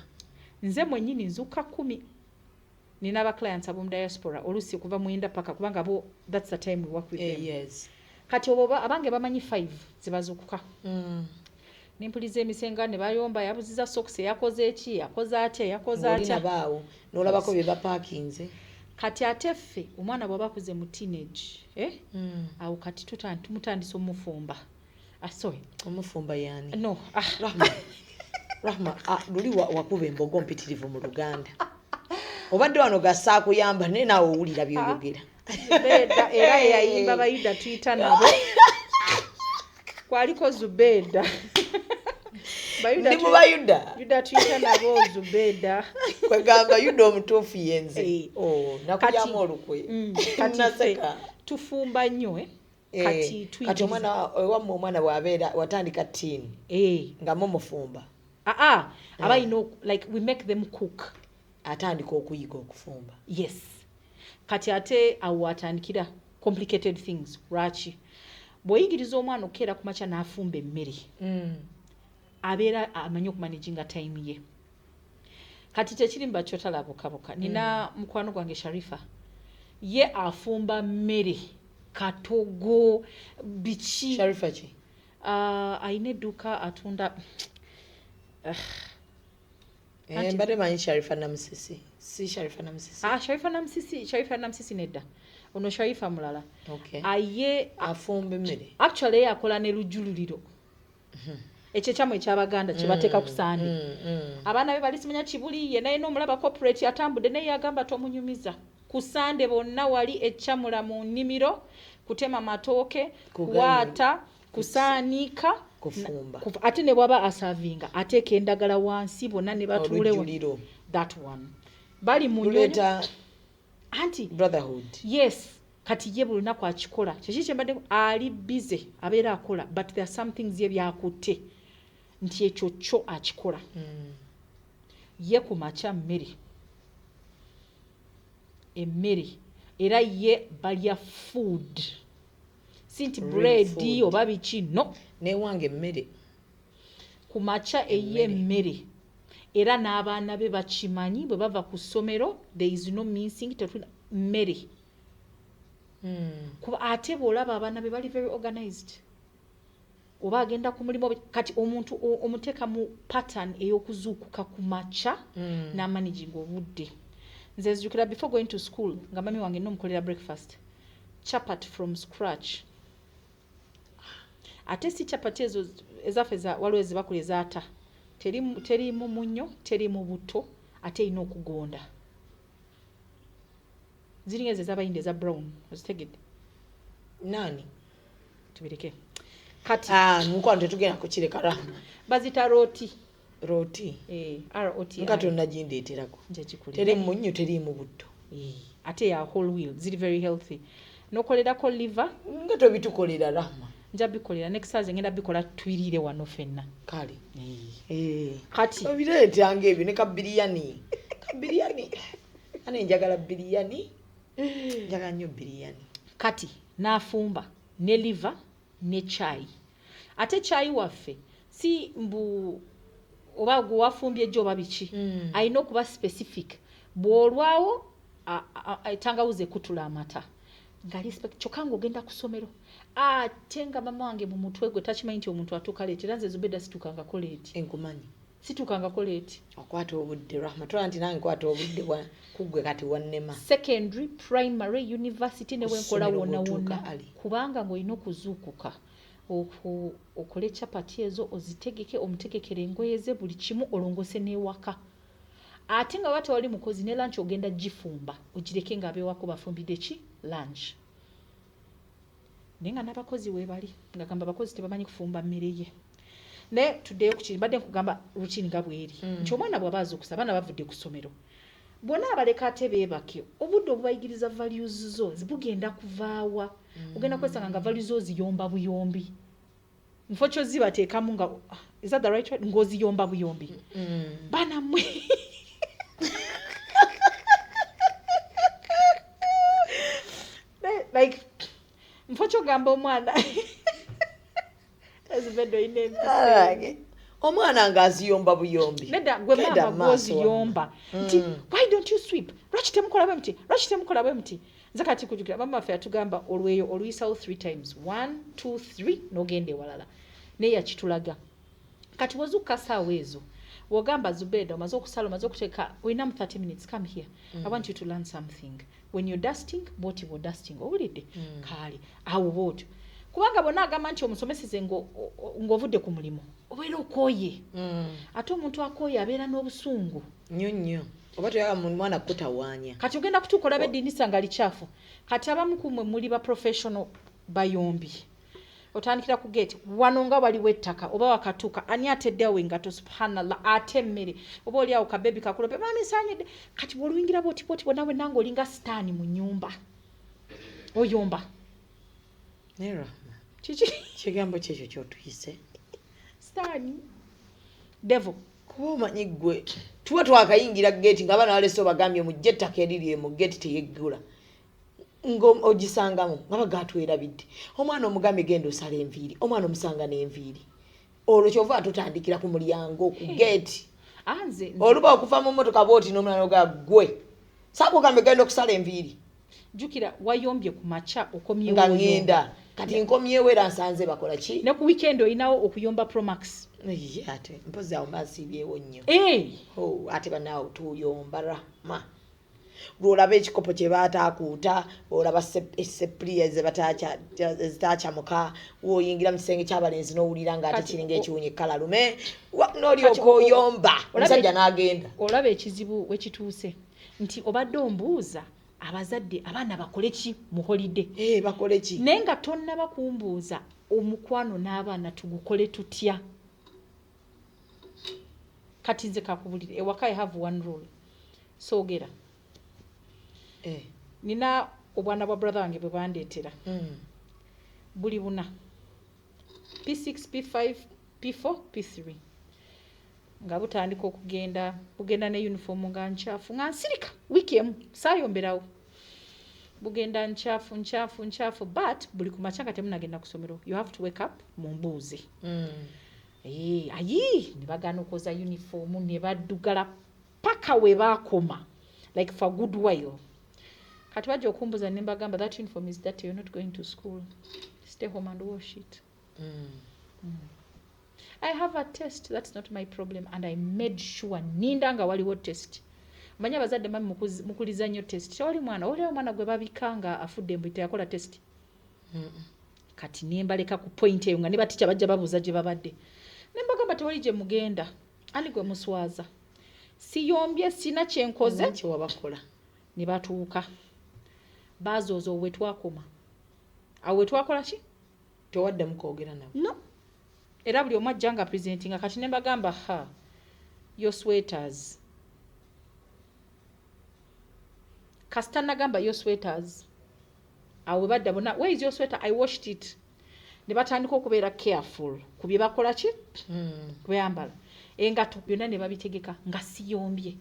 Nze mwennyini nzuuka 10. Nina aba clients ab'omu diaspora, oluusi okuva 9 paka, kubanga bo that's the time we work with them. Kati obwo abange bamanyi 5 zebazuukuka. Nempuliza emisenga ne bayomba, yabuziza sokisi, yakoze eki, yakoze atya, yakoze Ng'oli atya. nabaawo n'olabako bye bapaakinze. Kati ate ffe omwana bw'aba akuze mu teenage, eh? Awo kati tumutandisa omufumba. Ah, sorry. Omufumba yaani? No. Ah. Rahma, Rahma, luli wakuba embogo mpitirivu mu Luganda. Obadde wano gasaakuyamba naye naawe owulira by'oyogera. Zubeda era eyayimba Bayuda tuyita nabo, kwaliko Zubeda. Bayuda Ndi mu Bayuda. Yuda tuyita nabo, Zubeda. Kwegamba Yuda omutuufu yenze. Oh, nakulyamu olukwe. Kati ffe Naseka. tufumba nnyo, eh? Eh, Kati kati tuyigiriza. Omwana ewammwe, omwana bw'abeera watandika teen nga mumufumba? Aa, aba alina like we make them cook. Atandika okuyiga okufumba. Yes, kati ate awo atandikira complicated things. Lwaki? Bw'oyigiriza omwana okukeera ku makya n'afumba emmere, abeera amanyi okumanaginga time ye. Kati tekiri mubakyotalaabukabuka. Nina mukwano gwange Sharifa, ye afumba mmere, katogo, biki. Sharifa ki? Ayina edduuka, atunda. Eh, mbadde manyi Sharifa Namusisi. Si Sharifa Namusisi? Ah, Sharifa Namusisi, Sharifa Namusisi nedda, ono Sharifa mulala. Okay. Aye afumba emmere. Actually ye akola ne lujululiro, ekyo ekyamu ekyabaganda kye bateeka ku sande. Abaana be bali simanya kibuli, ye naye n'omulaba corporate atambudde, naye yagamba tomunyumiza ku Sande. Bonna wali ekyamula mu nnimiro, kutema matooke, kuwaata, kusaaniika. Kufumba. Ate ne bwaba asavinga, ateeka endagala wansi, bonna ne batuulewo. Olujjuliro. That one bali mu Luleeta anti brotherhood. Yes, kati ye buli lunaku akikola. Kyeki kyembadde ali busy, abeera akola, but there are some things ye byakutte nti ekyo kyo akikola. Ye ku makya mmere, emmere, era ye balya food, si nti Real bread food. oba biki, no. Newange emmere. Ku makya eye emmere, era n'abaana be bakimanyi, bwe bava ku ssomero there is no missing, tetuna mmere. Kuba ate bw'olaba abaana be bali very organized, oba agenda ku mulimu, kati omuntu omuteeka mu pattern ey'okuzuukuka ku makya n'amanaginga obudde. Nze nzijukira before going to school nga mami wange nomukolera breakfast, chapat from scratch. Ate si chapati ezo ezaffe waliwo ezibakula ezaata, terimu munnyo, terimu buto, ate erina okugonda. Ziringa ezo ez'abayindi eza brown, ozitegedde? Nani? Tubireke kati. Ah, mukwano, tetugenda kukireka, Rahma. Bazita roti. Roti. Eh, roti. Nga tonnagindeeterako. Njagikulira. Teri munnyo, teriimu butto. Ate ya whole wheat, ziri very healthy, nokolerako liver. Nga tobitukolera, Rahma. Nja bikolera next Thursday, ngenda bikola, twiriire wano ffenna. Kale. Kati obireetanga ebyo ne kabiriyani, kabiriyani ane njagala biriyani, njagala nnyo biriyani. Kati n'afumba ne liver ne chai. Ate chai waffe si mbu oba gwe wafumbye jjo oba biki, alina okuba specific. Bw'olwawo etangawuzi ekutula amata nga respect, kyokka ng'ogenda ku ssomero. Ate nga mama wange mu mutwe gwe takimanyi nti omuntu atuuka late, era nze Zubeda situukangako late. Enkumanyi. Situukangako late. Okwata obudde, Rahma. Tola nti nange nkwata obudde kuggwe kati wannema. Secondary, primary, university, ne wenkola Ku ssomero wonna bw'otuuka wonna. Ali. Kubanga ng'olina okuzuukuka, okole chapati ezo, ozitegeke, omutegekere engoye ze, buli kimu, olongose n'ewaka. Ate nga waba tewali mukozi, ne lunch ogenda gifumba, ogireke ng'abewako bafumbidde ki lunch. Naye nga n'abakozi weebali, nga gamba abakozi tebamanyi kufumba mmere ye. Naye tuddeyo ku kiri mbadde nkugamba, routine nga bweri nti omwana bw'aba azuukusa, abaana bavudde ku ssomero, bwonna abaleka ate beebake, obudde obubayigiriza values zo bugenda kuvaawa? Ogenda kwesanga nga values zo ziyomba buyombi nfo kyo zibateekamu nga ah, is that the right word? Ng'oziyomba buyombi. Baana mmwe. Like nfo kyogamba omwana ezibedde olina empisa. Alage. Omwana ng'aziyomba buyombi. Nedda, gwe Genda maama mu maaso. gw'oziyomba nti why don't you sweep, lwaki temukola bwe muti, lwaki temukola bwe muti. Nze kati kujjukira mama waffe yatugamba olweyo oluyisawo three times, one, two, three, n'ogenda ewalala. Naye yakitulaga. Kati wozukka saawa ezo, wogamba Zubeda, omaze okusala, omaze okuteeka, olinamu 30 minutes, come here. I want you to learn something. When you're dusting, bwoti bwodusting, owulidde? Kaale awo bwotyo, kubanga bonna agamba nti omusomeseze ng'ovudde ku mulimu, obeera okooye. Ate omuntu akooye abeera n'obusungu. Nnyo nnyo. Oba toyagala mwana kutawaanya. Kati ogenda kutuuka olaba eddinisa nga likyafu. Kati abamu ku mmwe muli ba professional bayombi, otandikira ku gate, wano nga waliwo ettaka oba wakatuuka, ani ateddeawo engato? Subhanallah, ate emmere oba oli awo kabebi kakulope, mami nsanyidde. Kati bwoluyingira bwoti bwoti bwonna bwenna nga olinga sitaani mu nyumba, oyomba. Naye Rahma, Kiki? Kigambo kyekyo kyotuyise? Sitaani, devil. Kuba omanyi ggwe tuba twakayingira geeti nga abaana balese, obagambye mujje ettaka eriri mu geeti teyeggula, nga ogisangamu nga bagatwerabidde. Omwana omugambye genda osala enviiri, omwana omusanga n'enviiri. Olwo kyova tutandikira ku mulyango, ku geeti. Ah, nze Oluba okuva mu mmotoka bwoti n'omulala ogaa gwe saakugambe genda okusala enviiri. Jjukira wayombye ku makya, okomyewo Nga oyomba. ŋŋenda, kati nkomyewo era nsanze bakola ki? Ne ku weekend olinawo okuyomba promax. Ye, ate mpozi awo mba nsiibyewo nnyo. Oh, ate bannaawe tuyomba, Rahma, lwolaba ekikopo kye baataakuuta, olaba esepuriya ezitaakyamuka, woyingira mu kisenge ky'abalenzi n'owulira nga ate Kati kiringa ekiwunya ekkalalume, n'olyoka Kati oyomba, omusajja n'agenda. Olaba ekizibu wekituuse nti obadde ombuuza abazadde abaana bakole ki mu holiday. Bakole ki? Naye nga tonnaba kumbuuza omukwano n'abaana tugukole tutya. Kati nze kakubulire, ewaka I have one rule, soogera. Nina obwana bwa brother wange bwe bandeetera, buli buna, P6, P5, P4, P3, nga butandika okugenda, bugenda ne uniform nga nkyafu, nga nsirika wiiki emu saayomberawo. Bugenda nkyafu, nkyafu, nkyafu, but buli ku makya nga temunagenda ku ssomero, you have to wake up mumbuuze. Ayi, ne bagaana okwoza uniform ne baddugala paka we baakoma, like for a good while. Kati bajja okumbuuza ne mbagamba, "That uniform is dirty, you're not going to school, stay home and wash it." I have a test, that's not my problem. And I made sure ninda nga waliwo test. Manyi abazadde mami mukuliza nnyo test. Tewali mwana, waliwo omwana gwe babika nga afudde mbu teyakola test. Kati ne mbaleka ku point eyo nga ne batica bajja babuuza gye babadde. Ne mbagamba tewali gye mugenda. Ani gwe muswaza? Siyombye, sina kye nkoze. Kye wabakola. Ne batuuka. Baazooza we twakoma. Awo we twakola ki? Tewaddamu kwogera nabo? No. Era buli omu ajja nga presentinga. Kati ne mbagamba, "Ha, your sweaters." Kasita nagamba your sweaters, awo we badda bonna, "Where is your sweater?" "I washed it." Ne batandika okubeera careful ku bye bakola ki, bweyambala, engato, byonna ne babitegeka nga siyombye.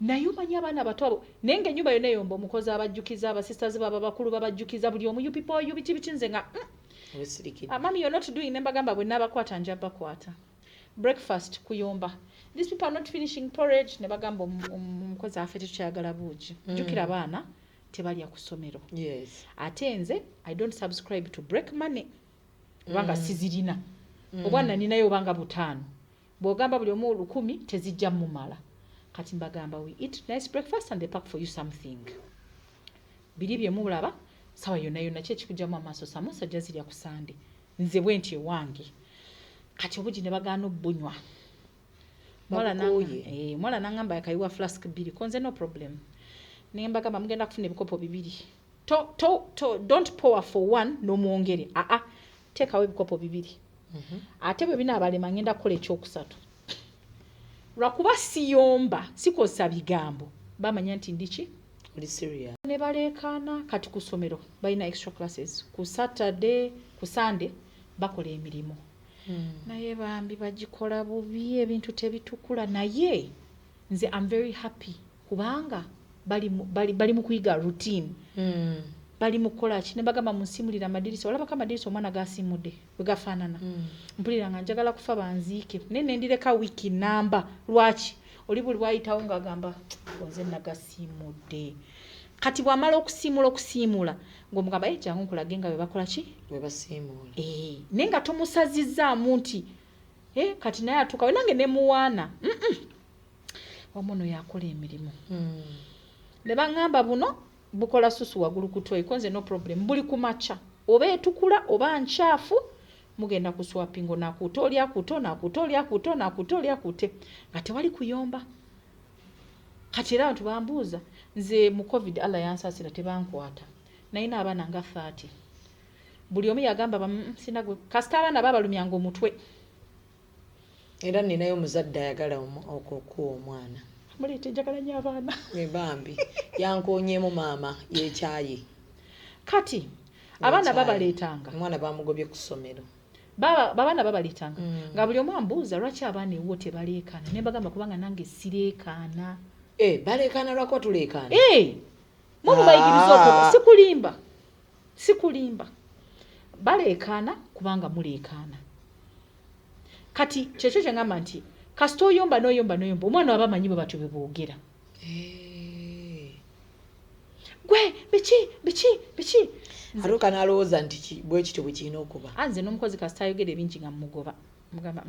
Naye omanyi abaana abato abo, naye nga ennyumba yonna eyomba, omukozi abajjukiza, abasisters baaba bakulu babajjukiza, buli omu, you people, you biki biki, nze nga Wesirikidde. "Ah, mami, you're not doing." Ne mbagamba bwe naabakwata nja bakwata. Breakfast kuyomba, "These people are not finishing porridge." Ne bagamba omukozi affe, "Tetukyayagala buugi." Jjukira abaana tebalya ku ssomero. Ate nze I don't subscribe to break money obanga sizirina. Obwana ninayo obanga 500, bw'ogamba buli omu 1000 tezijja mumala. Kati mbagamba, "We eat nice breakfast and they pack for you something." Biri bye mulaba sawa yonna yonna, ki ekikugyamu amaaso? Samusa ojja zirya ku Sande. Nze bwe nti ewange. Kati obugi ne bagaana obbunywa. Babukuuye. Omuwala n'aŋŋamba yakayiwa flask bbiri, konze no problem. Ne mbagamba mugenda kufuna ebikopo bibiri. To, don't pour for one n'omwongere, aa, teekawo ebikopo bibiri. Ate bwe binaabalema ngenda kukola ekyokusatu. Lwakuba siyomba, sikozesa bigambo, bamanya nti ndi ki? Oli serious. Ne baleekaana. Kati ku ssomero balina extra classes ku Saturday, ku Sunday bakola emirimu, naye bambi bagikola bubi, ebintu tebitukula. Naye nze am very happy kubanga bali mu kuyiga routine, bali mu kukola ki. Ne bagamba munsimulira amadirisa. Olabako amadirisa omwana gasimudde bwe gafaanana? Mpulira nga njagala kufa banziike, naye nendireka wiiki namba. Lwaki? Oli buli bwayitawo ng'agamba nze nagasimudde. Kati bw'amala okusiimula, okusiimula ng'omugamba, "E, jangu nkulage nga bwe bakola ki." Bwe basiimuula. Eh, naye nga tomusazizzaamu nti kati naye atuuka we nange nemuwaana. Wamu ono yakola emirimu. Ne baŋŋamba buno bukola susu waggulu ku toyi, konze no problem. Buli ku makya oba etukula oba nkyafu, mugenda ku swapping, onaakuuta oli akuute, onaakuuta oli akuute, onaakuuta oli akuute, nga tewali kuyomba. Kati era abantu bambuuza, nze mu COVID Allah yansaasira tebankwata, nalina abaana nga 30, buli omu yagamba sina gwe kasita abaana babalumyanga omutwe. Era ninayo omuzadde ayagala okukuwa omwana. Muleete, njagala nnyo abaana. Bambi yankoonyemu maama yekyayi. Kati abaana babaleetanga. Omwana bamugobye ku ssomero. Abaana babaleetanga nga buli omu ambuuza lwaki abaana ewuwo tebaleekaana, ne mbagamba kubanga nange sireekaana. Baleekaana lwakuba tuleekaana. Mwe mubayigiriza okwo, sikulimba, sikulimba, baleekaana kubanga muleekaana. Kati kyekyo kye ngamba nti kasita oyomba n'oyomba n'oyomba, omwana waba amanyi bwe batyo bwe boogera. Gwe biki biki biki. Atuuka n'alowooza nti bwe kityo bwe kirina okuba. Nze n'omukozi kasita ayogera ebingi nga mugoba, mugamba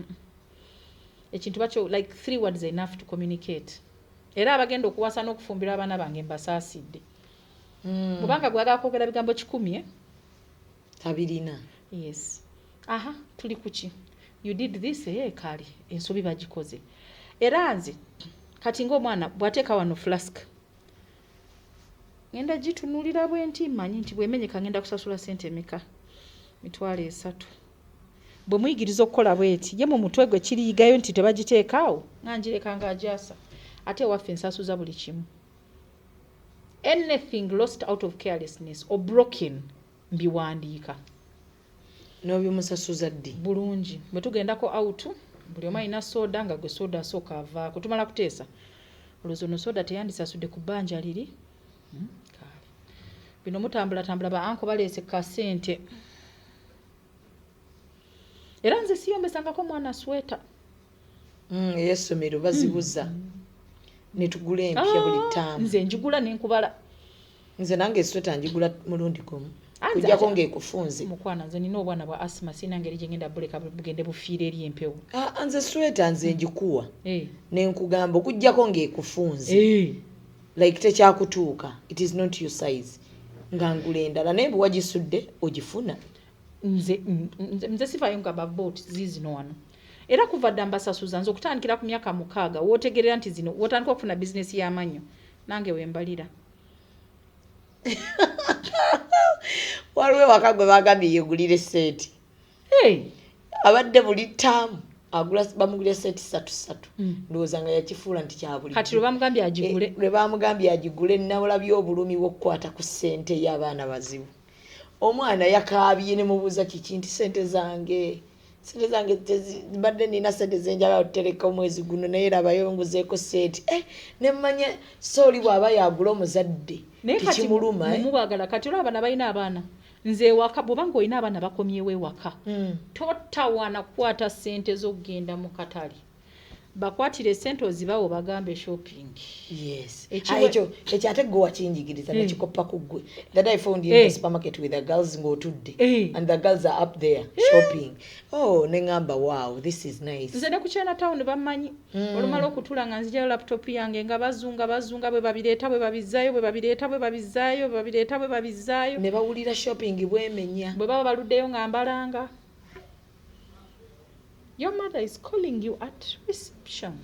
ekintu bakyo like 3 words are enough to communicate. Era abagenda okuwasa n'okufumbira abaana bange mbasaasidde. Kubanga gwagala kwogera bigambo 100 tabirina. Yes. Aha, tuli kuki? You did this, kale ensobi bagikoze. Era nze kati ng'omwana bw'ateeka wano flask, ngenda gitunuulira bwe nti mmanyi nti bw'emenyeka ngenda kusasula ssente emeka? 30,000. Bwe muyigiriza okukola bw'eti, ye mu mutwe gwe kiriyigayo nti tebagiteekaawo, nga ngireka ng'agyasa. Ate ewaffe nsasuza buli kimu. Anything lost out of carelessness or broken, mbiwandiika. N'obimusasuza ddi? Bulungi. Bwe tugendako out, buli omu alina soda, nga gwe soda asooka avaako. Tumala kuteesa. Olowooza ono soda teyandisasudde ku bbanja liri? Kale. Bino mutambulatambula ba anko baleese kasente. Era nze siyombesangako mwana sweta. Ey'essomero bazibuza. Ne tugula empya buli ttaamu. Nze njigula ne nkubala. Nze nange esweta njigula mulundi gumu. Kujjako ng'ekufunze. Mukwana nze nina obwana bwa asthma, sirina ngeri gye ngenda buleka bugende bufiire eri empewo. Nze sweta nze njikuwa. Ne nkugamba okujjako ng'ekufunze. Like tekyakutuuka. It is not your size. Nga ngula endala naye bwe wagisudde ogifuna. Nze sifaayo nga baboot ziizino wano. Era kuva dda mbasasuza nze okutandikira ku myaka 6 w'otegeerera nti zino w'otandika okufuna bizinesi y'amannyo nange we mbalira. Waliwo ewaka gwe bagambye yeegulire seeti. Abadde buli ttaamu agula, bamugulira seeti 3 3. Ndowooza nga yakifuula nti kya bulijjo. Kati lwe bamugambye agigule. Lwe bamugambye agigule nawulabye obulumi bw'okukwata ku ssente y'abaana bazibu. Omwana yakaabye ne mubuuza kiki nti ssente zange. Ssente zange mbadde nina ssente ze njagala okutereka omwezi guno naye labayo nguzeeko seeti. Ne mmanya sooli bw'aba yagula omuzadde tekimuluma. Mumubagala kati olaba abaana balina abaana. Nze ewaka bw'oba ng'olina abaana bakomyewo ewaka. Totawaana kukwata ssente z'okugenda mu katale. Bakwatire ssente ozibawo bagambe shopping. Yes. Ekyo ate gwe wakinjigiriza nekikoppa ku ggwe. That I found in the supermarket with the girls ng'otudde. And the girls are up there shopping. Oh, ne ŋŋamba wow, this is nice. Nze ne ku China Town bammanyi. Olumala okutula nga nzigyayo laptop yange nga bazunga bazunga bwe babireeta bwe babizzaayo bwe babireeta bwe babizzaayo bwe babireeta bwe babizzaayo. Ne bawulira shopping bwemenya. Bwe baba baluddeyo nga mbalanga. Your mother is calling you at reception.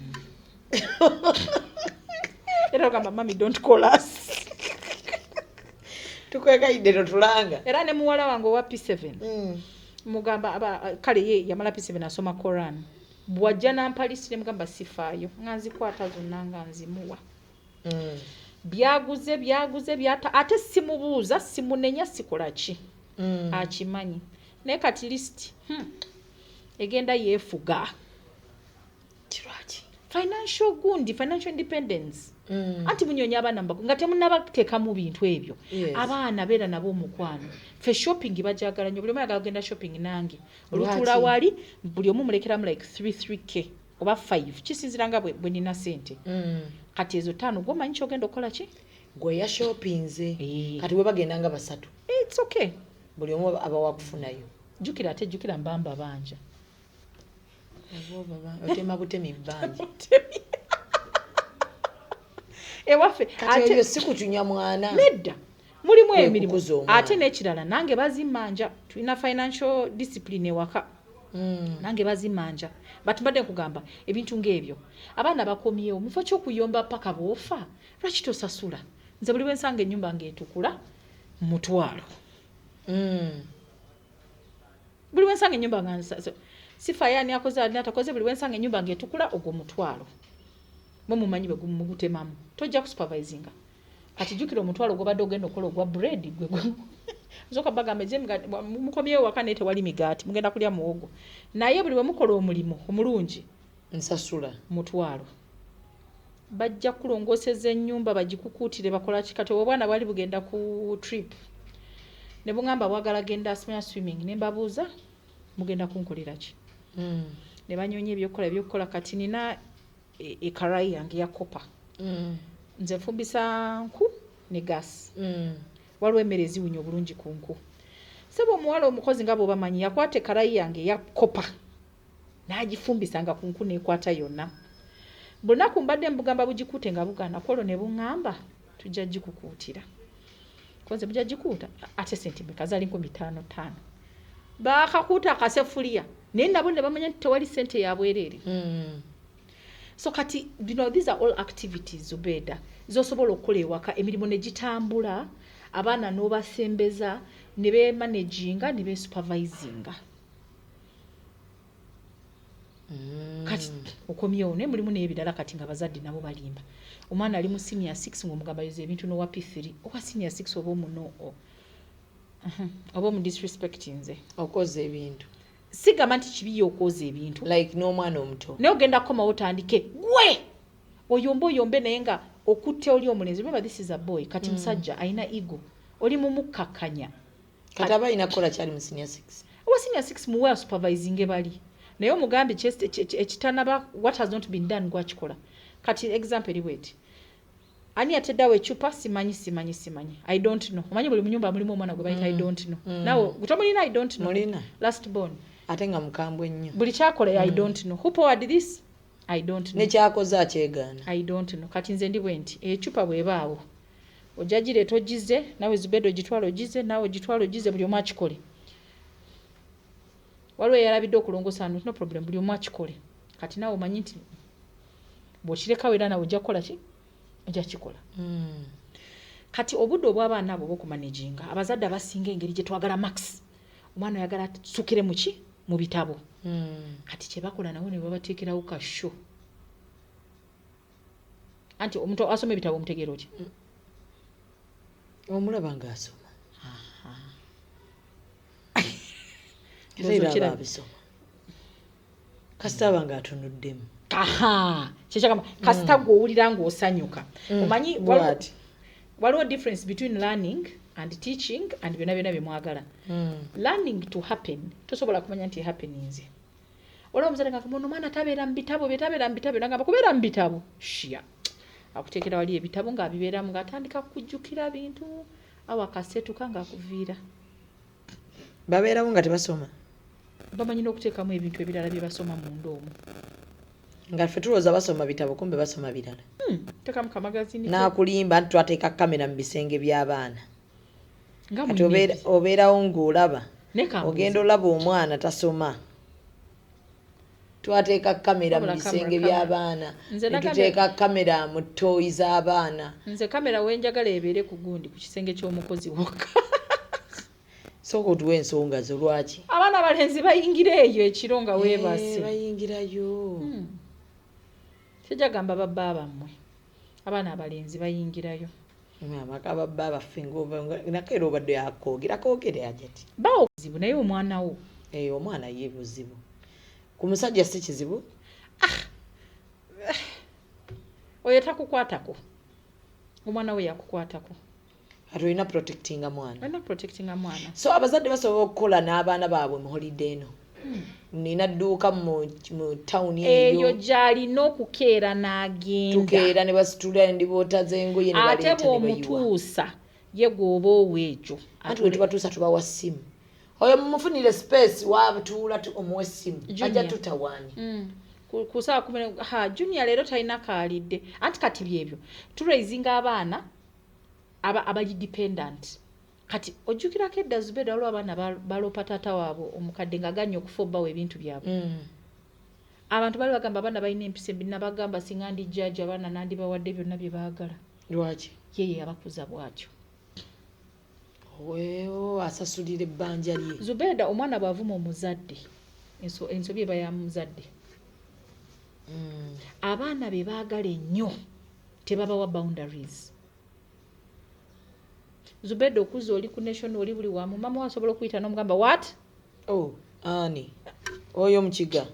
Era ogamba, Mommy, don't call us. Tukwegayidde totulanga. Era ne muwala wange owa P7. Mugamba aba kale ye yamala P7 asoma Koran. Bw'ajja n'ampa list ne mugamba sifaayo. Nga nzikwata zonna nga nzimuwa. Byaguze byaguze byata ate simubuuza simunenya sikola ki. Akimanyi. Naye kati list egenda yeefuga. Kirwaki? Financial gundi, financial independence. Anti munyonya abaana nga temunnabateeka mu bintu ebyo. Abaana beera nabo omukwano. Ffe shopping bajagala nnyo, buli omu ayagala kugenda shopping nange. Olutuula wali buli omu mulekeramu like 3K oba 5 kisinziira nga bwe nina ssente. Kati ezo 5 gw'omanyi ky'ogenda okukola ki? Gwe ya shoppinze. Kati bwe bagenda nga 3. It's okay. Buli omu aba wa kufunayo. Jjukira ate jjukira mbamba banja. Otema butemi bbanja. Ewaffe kati ebyo si kutunya mwana. Nedda. Mulimu emirimu. Ate n'ekirala nange bazimmanja tulina financial discipline ewaka. Nange bazimanja, but mbadde nkugamba ebintu ng'ebyo, abaana bakomyewo, mufo ky'okuyomba paka bw'ofa, lwaki tosasula? Nze buli bwensanga ennyumba ng'etukula, 500. Buli bwensanga ennyumba nga sifa yani akoze ani atakoze, buli bwensanga ennyumba ng'etukula, ogwo 500. Mwe mumanyi bwe mugutemamu, tojja kusupervisinga. Kati jjukira 500 gw'obadde ogenda okukola ogwa bread, gwe nzoka bagamba je mukomyewo waka naye tewali migaati, mugenda kulya muwogo. Naye buli bwe mukola omulimu omulungi, nsasula 500. Bajja kulongooseza ennyumba, bagikukuutire, bakola ki. Kati obwana bwali bugenda ku trip ne bungamba bwagala genda simanya swimming, ne mbabuuza mugenda kunkolera ki? Ne banyonya ebyokukola. Kati nina ekarayi yange ya copper. Nze nfumbisa nku ne gas. Waliwo emmere eziwunya obulungi ku nku. Sebo omuwala omukozi nga bw'obamanyi yakwata ekarayi yange eya copper n'agifumbisanga ku nku n'ekwata yonna. Buli lunaku mbadde mbugamba bugikuute nga bugaana, kwolwo ne buŋŋamba tujja gikukuutira. Konze mujja gikuuta ate sente mmeka? Zaali 5500. Baakakuuta akasefuliya, naye nabo ne bamanya nti tewali ssente ya bwereere. So kati bino, these are all activities, Zubeda, zosobola okukola ewaka, emirimu ne gitambula, abaana n'obasembeza ne beemanaginga ne beesupervisinga. Kati okomyewo naye mulimu n'ebirala. Kati nga bazadde nabo balimba. Omwana ali mu senior 6 ng'omugamba yoza ebintu n'owa P3, owa senior 6 oba omuno oba omudisrespectinze. Okoza ebintu. Sigamba nti kibi okwoza ebintu. Like n'omwana omuto. Naye ogenda kukomawo otandike gwe oyombe oyombe, naye nga okutte oli omulenzi. Remember, this is a boy. Kati musajja alina ego, oli mumukkakkanya. Kati aba alina kukola kyali mu senior 6. Owa senior 6 muwe supervising bali, naye omugambe ekitanaba, what has not been done gwakikola. Kati example eri bweti: ani ateddeawo ecupa? Simanyi, simanyi, simanyi, I don't know. Omanyi buli munyumba mulimu omwana gwe bayita I don't know. Nawe gutomulina I don't know? Mulina. Last born. Ate nga mukambwe nnyo. Buli kyakola, I don't know. Who poured this? I don't know. Nekyakoze akyegaana. I don't know. Kati nze ndi bwe nti, ecupa bw'ebaawo ojja gireeta ogize, nawe Zubeda ogitwala ogize, naawe ogitwala ogize, buli omu akikole. Waliwo eyalabidde okulongosa, no problem, buli omu akikole. Kati naawe omanyi nti bw'okirekawo era naawe ojja kukola ki? Ojja kikola. Kati obudde obw'abaana abo obw'okumanaginga, abazadde abasinga engeri gye twagala marks, omwana oyagala asukire muki? Mu bitabo. Kati kyebakola nabo ne babateekerawo ka show. Anti omuntu asoma ebitabo omutegeera otya? Omulaba ng'asoma. Ndowooza era aba okiraba. Abisoma kasita aba ng'atunuddemu. Aha, kyekyagamba kasita gwe owulira ng'osanyuka. Omanyi Bw'ati. Waliwo difference between learning and teaching and byonna byonna byemwagala. Learning to happen, tosobola kumanya nti happeninze. Olaba omuzadde nga ono omwana tabeera mu bitabo bye, tabeera mu bitabo bye. Nagamba kubeera mu bitabo shia, akuteekera wali ebitabo ng'abibeeramu, ng'atandika kujjukira bintu, awo akaseetuka ng'akuviira. Babeerawo nga tebasoma. Bamanyi n'okuteekamu ebintu ebirala bye basoma munda omwo. Nga ffe tulowooza basoma bitabo, kumbe basoma birala. Teekamu kamagazini. N'akulimba nti twateeka kamera mu bisenge by'abaana. Nga Kati mulina obeerawo ng'olaba. Naye kambuuze. Ogenda olaba omwana tasoma, twateeka kamera mu Wabula bisenge kamera, by'abaana. Nze ne nagambye- tuteeka kamera mu ttooyi z'abaana. Nze kamera wenjagala ebeere ku gundi, ku kisenge ky'omukozi wokka. Sooka otuwa ensonga zo lwaki. Abaana abalenzi bayingira eyo ekiro nga weebase. Eh, bayingirayo. Kijagamba babba bammwe, abaana abalenzi bayingirayo. Amaka babba baffe nakeera obadde akoogera koogere ajati. Bawo buzibu, naye omwana wo. Eh, omwana ye buzibu, ku musajja si kizibu. Oyo takukwatako, omwana we yakukwatako. Ati olina protectinga mwana. Olina protectinga mwana. So abazadde basobola okukola n'abaana baabwe mu holiday eno. Nina dduuka mu tawuni eyo eyo. Gy'alina okukeera n'agenda. Tukeera ne basitula endiboota z'engoye ne Ate baleeta ne bayiwa. bw'omutuusa ye gw'oba oweekyo. Anti bwe tubatuusa tubawa ssimu. Oyo mumufunire space watuula, omuwe essimu, ajja Junior. tutawaanya. Ku saawa 10 ha Junior leero talina kaalidde. Anti kati byebyo turaisinga abaana abali dependent. Kati ojjukirako edda, Zubeda, waliwo abaana baloopa taata waabwe omukadde nga ganya okufa obbawo ebintu byabwe. Abantu bali bagamba abaana balina empisa embi. Nabagamba singa ndi jjajja, abaana nandibawadde byonna bye baagala. Lwaki? Yeye yabakuza bw'atyo. Weewo asasulira ebbanja lye. Zubeda, omwana bw'avuma omuzadde, ensobi eba ya muzadde. Abaana be baagala ennyo tebabawa boundaries. Zubeda, okuza oli ku nation, oli buli wamu, mama we asobola okuyita n'omugamba what? Oh, ani oyo mukiga?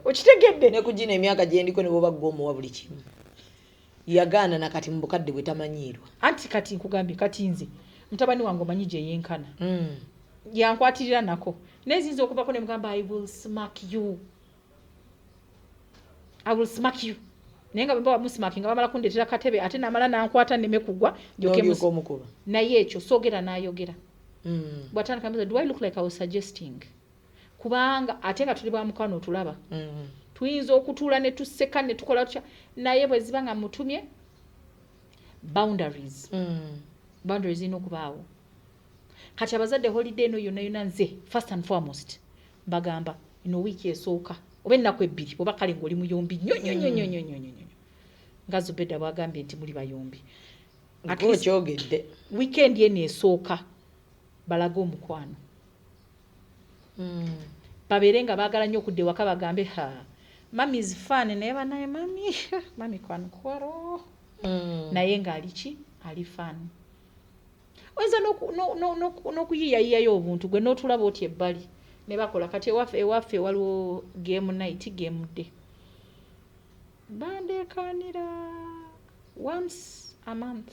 Okitegedde? Ne kugina emyaka gyendiko ne bwoba gwe omuwa buli kimu, yagaana. Nakati mu bukadde bwe tamanyiirwa. Anti kati nkugambye, kati nze mutabani wange omanyi gye yenkana, yankwatirira nako, naye ziyinza okuvako ne mugamba, "I will smack you, I will smack you." Naye nga bwemba wamusmackinga, bamala kundeetera katebe, ate namala nankwata neme kugwa, ndyoke n'olyoka omukuba. Naye ekyo soogera n'ayogera. Bwatandika mbuuza, "Do I look like I was suggesting?" Kubanga ate nga tuli bamukwano, otulaba, tuyinza okutuula ne tuseka ne tukola tutya, naye bwe ziba nga mutumye boundaries, boundaries zirina okubaawo. Kati abazadde, holiday eno yonna yonna, nze first and foremost mbagamba, ino wiiki esooka oba ennaku 2, oba kale ng'oli muyombi nnyo nnyo nnyo nnyo nnyo nnyo nnyo, nga Zubeda bwagambye nti muli bayombi. At least Okyogedde. weekend eno esooka balage omukwano, babeere nga baagala nnyo okudda ewaka, bagambe, "Ha, mummy is fun." Naye banaye mummy, mummy kwankwaro, naye ng'ali ki, ali fun. Oyinza n'okuyiiyayiyayo obuntu gwe n'otulaba oti ebbali ne bakola. Kati ewaffe waliwo game night, game day, bandeekaanira once a month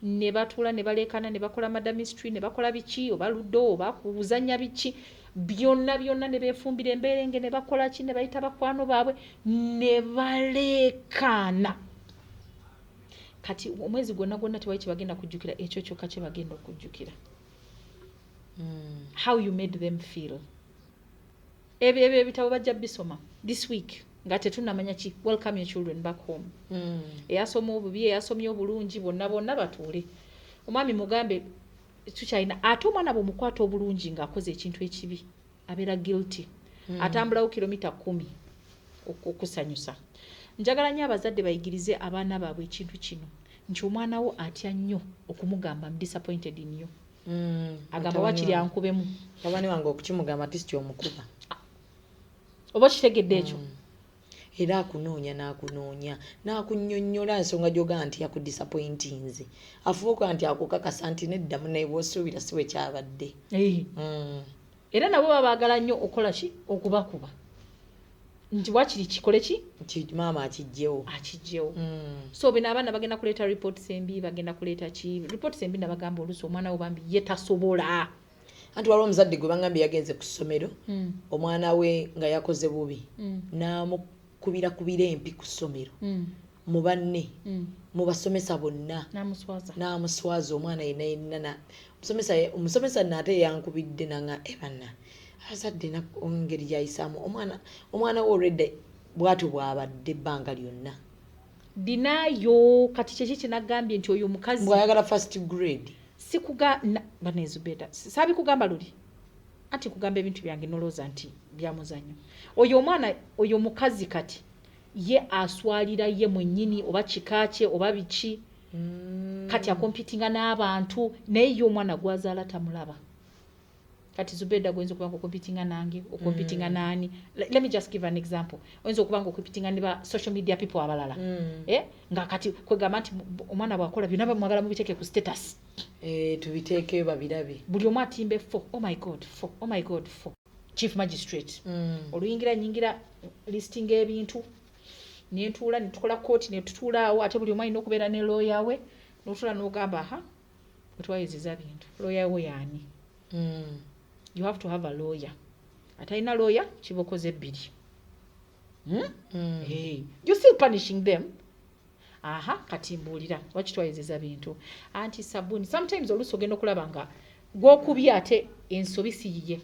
ne batuula ne baleekaana ne bakola murder mystery ne bakola biki, oba ludo oba kuzannya biki, byonna byonna, ne beefumbira emberenge ne bakola ki, ne bayita bakwano baabwe ne baleekaana. Kati omwezi gwonna gwonna tewali kyebagenda kujjukira, ekyo kyokka kye bagenda okujjukira, how you made them feel. Ebyo ebitabo bajja bisoma this week nga tetunnamanya ki. Welcome your children back home. Eyasoma obubi, eyasomye obulungi, bonna bonna batuule. Omwami mugambe tukyalina. Ate omwana bw'omukwata obulungi ng'akoze ekintu ekibi, abeera guilty. Atambulawo kilomita 10 okusanyusa. Njagala nnyo abazadde bayigirize abaana baabwe ekintu kino nti omwana wo atya nnyo okumugamba, "I'm disappointed in you." Agamba, "Wakiri ankubemu." Mutabani wange okukimugamba tisi omukuba. Oba okitegedde ekyo? Era akunoonya n'akunoonya n'akunnyonnyola ensonga gy'ogamba nti yakudisappointinze. Afuba okuba nti akukakasa nti nedda munaye, bw'osuubira si bwe kyabadde. Era nabo baba baagala nnyo okukola ki, okubakuba nti wakiri kikole ki. Maama akijjewo. Akijjewo. So bino abaana bagenda kuleeta reports embi, bagenda kuleeta ki, reports embi. Nabagamba oluusi omwana wo bambi ye tasobola. Anti waliwo omuzadde gwe bangambye yagenze ku ssomero, omwana we nga yakoze bubi, n'amukubirakubira empi ku ssomero mu banne, mu basomesa bonna. N'amuswaza. N'amuswaza omwana yenna yenna. Omusomesa naate yankubidde nanga ebanna abazadde engeri gyayisaamu omwana, omwana we olwedda bw'atyo bw'abadde ebbanga lyonna. Dinayo kati kyeki kyenagambye nti oyo omukazi bw'ayagala first grade. Sikuga banezubeda, saabikugamba luli anti kugamba ebintu byange nolowooza nti byamuzannyo. Oyo omwana, oyo omukazi kati ye aswalira ye mwennyini oba kika kye oba biki. Kati acompetinga n'abantu, naye ye omwana gwazaala tamulaba. Kati Zubeda, gwoyinza okuba nga ocompetinga nange, ocompetinga naani? Let me just give an example. Oyinza okuba nga ocompetinga ne ba social media people abalala. Eh? Nga kati kwegamba nti omwana bw'akola byonna bamwagala mubiteeke ku status. Eh, tubiteekeyo babirabe. Buli omu atimba efo, "Oh my God, fo, oh my God, fo." Chief magistrate, oluyingira nyingira listing ebintu nentuula netukola kooti netutuula awo, ate buli omu alina okubeera ne lawyer we, notuula n'ogamba, "Aha, wetwayezeza bintu, lawyer we yaani?" You have to have a lawyer. Atalina lawyer kibokoze ebbiri. Hmm? Hey, you still punishing them. Aha, kati mbuulira, lwaki twayezeza bintu? Anti sabuni sometimes oluusi ogenda okulaba nga gwokubye ate ensobi si yiye.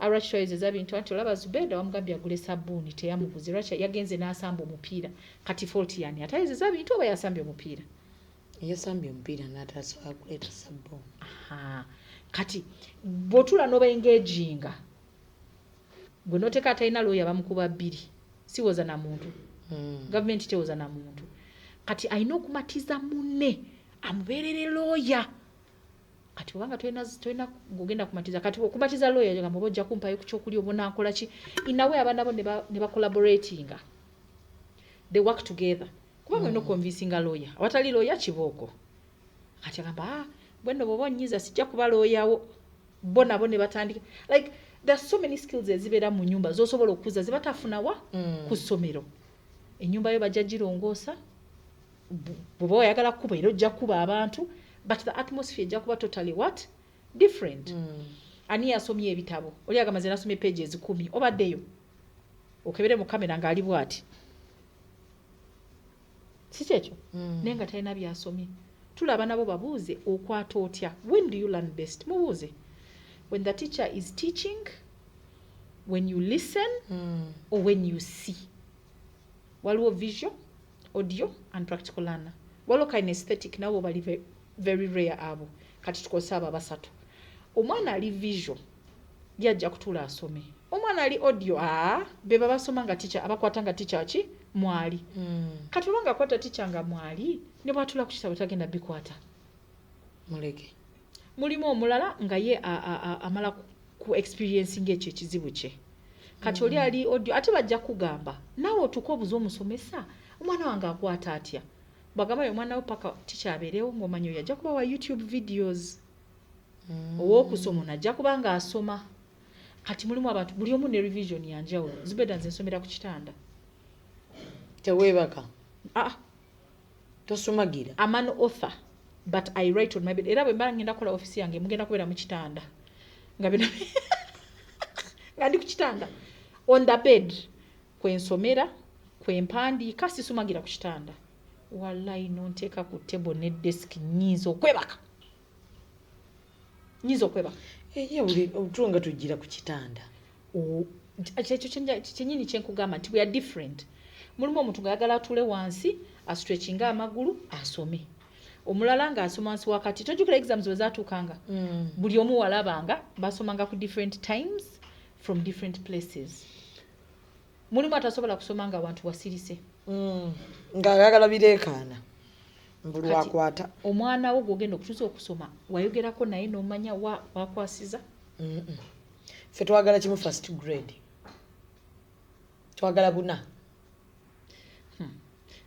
Lwaki twayezeza bintu? Anti olaba Zubeda wamugambye agule sabbuuni, teyamuguze. Lwaki yagenze n'asamba omupiira? Kati fault yani, atayezeza bintu oba yasambye omupiira? Yasambye omupiira n'atasobola kuleeta sabbuuni. Aha. Kati bw'otuula n'oba engaginga, gwe n'oteeka atalina looya bamukuba bbiri, siwoza na muntu. Gavumenti tewoza na muntu. Kati alina okumatiza munne amubeerere looya. Kati obanga tolina ng'ogenda kumatiza, kati okumatiza looya gamba oba ojja kumpayo ku kyokulya oba onankola ki, inawe abaana bo ne bacollaboratinga, they work together, kubanga olina okuconvincinga looya. Awatali looya kibooko. Kati agamba, "Ah, bwenno bw'oba onnyiza sijja kuba looyawo." Bo nabo ne batandika. Like, there are so many skills ezibeera mu nyumba z'osobola okukuza ze batafunawa ku ssomero. Ennyumba yo bajja girongoosa. Bw'oba oyagala kuba era ojja kuba abantu, but the atmosphere ejja kuba totally what? Different. Ani yasomye ebitabo? Oli agamba, "Nze nasomye pages 10." Obaddeyo okebere mu kamera ng'ali bw'ati, si kyekyo? Naye nga talina byasomye. Tulaba nabo, babuuze, "Okwata otya? When do you learn best?" Mubuuze, when the teacher is teaching, when you listen, or when you see? Waliwo visual, audio and practical learner. Waliwo kinesthetic, nabo bali very rare abo. Kati tukozesa abo abasatu. Omwana ali visual yajja kutuula asome. Omwana ali audio, aa, be babasoma nga teacher abakwata nga teacher ki mwali. Kati oba nga akwata teacher nga mwali, ne bwatula ku kitabo tagenda bikwata. Muleke. Mulimu omulala nga ye amala ku experiencing ekyo ekizibu kye. Kati oli ali audio ate bajja kugamba naawe otuuka obuze omusomesa, "Omwana wange akwata atya?" Bwagamba yo omwana wo paka teacher abeerewo, ng'omanyi oyo ajja kuba wa YouTube videos. Ow'okusoma ono ajja kuba ng'asoma. Kati mulimu abantu, buli omu ne revision yanjawulo. Zubeda, nze nsomera ku kitanda. Teweebaka? Ah. Tosumagira? I'm an author, but I write on my bed. Era bwe mba ngenda kukola ofisi yange, mugenda kubeera mu kitanda nga bino, nga ndi ku kitanda, on the bed kwensomera, kwempandiika. Sisumagira ku kitanda. Wallayi, nonteeka ku table ne desk, nyinza okwebaka, nyinza okwebaka. Eye buli otulo nga tugira ku kitanda. Kyekyo kyenyini kyenkugamba nti we are different. Mulimu omuntu ng'ayagala atuule wansi, astretchinga amagulu, asome. Omulala ng'asoma wansi wakati. Tojjukira exams bwe zaatuukanga? Buli omu walabanga basomanga ku different times from different places. Mulimu atasobola kusoma nga abantu wasirise. Ng'ayagala bireekaana mbuli. Kati, wakwata. Omwana wo gwogenda okutuusa okusoma, wayogerako naye n'omanya wa wakwasiza? Ffe twagala kimu, first grade. Twagala buna.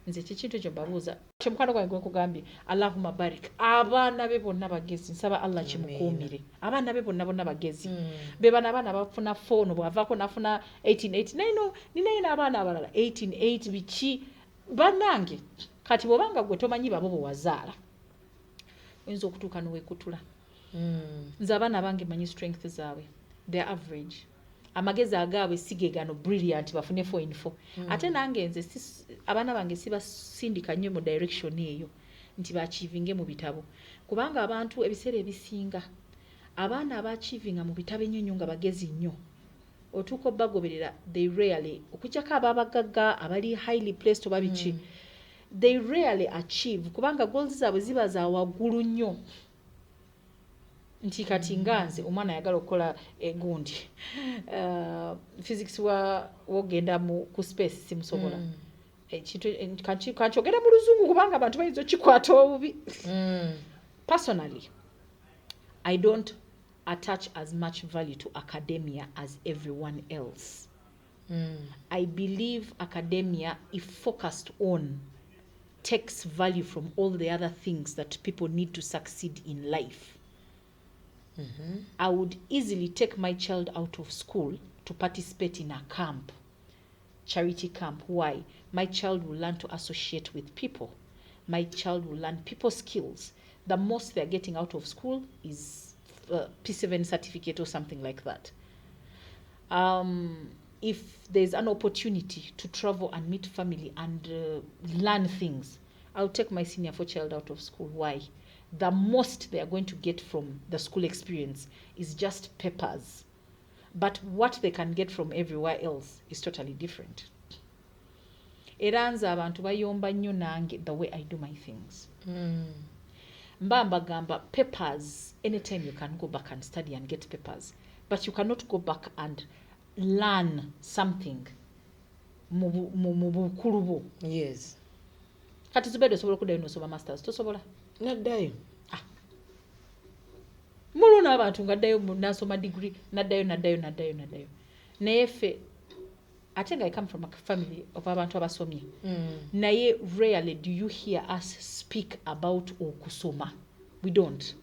Nze kikintu ekyo mbabuuza. Kyemukwano gwange gwekugambye, Allahumma barik, abaana be bonna bagezi. Nsaba Allah kimukuumire. Abaana be bonna bonna bagezi. Be bano abaana bafuna foono, bwavaako nafuna 188. Naye no ninayo n'abaana abalala 188 biki. Bannange, kati bw'obanga gwe tomanyi babo bwe wazaala, oyinza okutuuka n'oweekutula. Nze abaana bange manyi strength zaabwe. They're average. Amagezi agaabwe si ge gano brilliant bafune 4 in 4. Ate nange nze abaana bange sibasindika nnyo mu direction eyo nti baachievinge mu bitabo, kubanga abantu ebiseera ebisinga abaana abaachievinga mu bitabo ennyo nnyo nga bagezi nnyo, otuuka obagoberera, they rarely, okuggyako ababagagga abali highly placed oba biki, they rarely achieve, kubanga goals zaabwe ziba za waggulu nnyo. Nti kati nga nze omwana ayagala okukola egundi physics wa wogenda mu ku space, simusobola. Ekintu kankyogere mu Luzungu kubanga abantu bayinza okikwata obubi. Personally, I don't attach as much value to academia as everyone else. I believe academia, if focused on, takes value from all the other things that people need to succeed in life. I would easily take my child out of school to participate in a camp, charity camp. Why? My child will learn to associate with people. My child will learn people skills. The most they're getting out of school is P7 certificate or something like that. If there's an opportunity to travel and meet family and learn things, I'll take my senior four child out of school. Why? The most they are going to get from the school experience is just papers. But what they can get from everywhere else is totally different. Era nze abantu bayomba nnyo nange the way I do my things. Mba mbagamba papers, anytime you can go back and study and get papers, but you cannot go back and learn something mu bukulu bwo. Kati Zubeda, osobola okuddayo nosoma masters? Tosobola. Naddayo. Mulimu n'abantu nga addayo nasoma degree, naddayo, naddayo, naddayo, naddayo. Naye ffe ate nga I come from a family of abantu abasomye, naye rarely do you hear us speak about okusoma. We don't.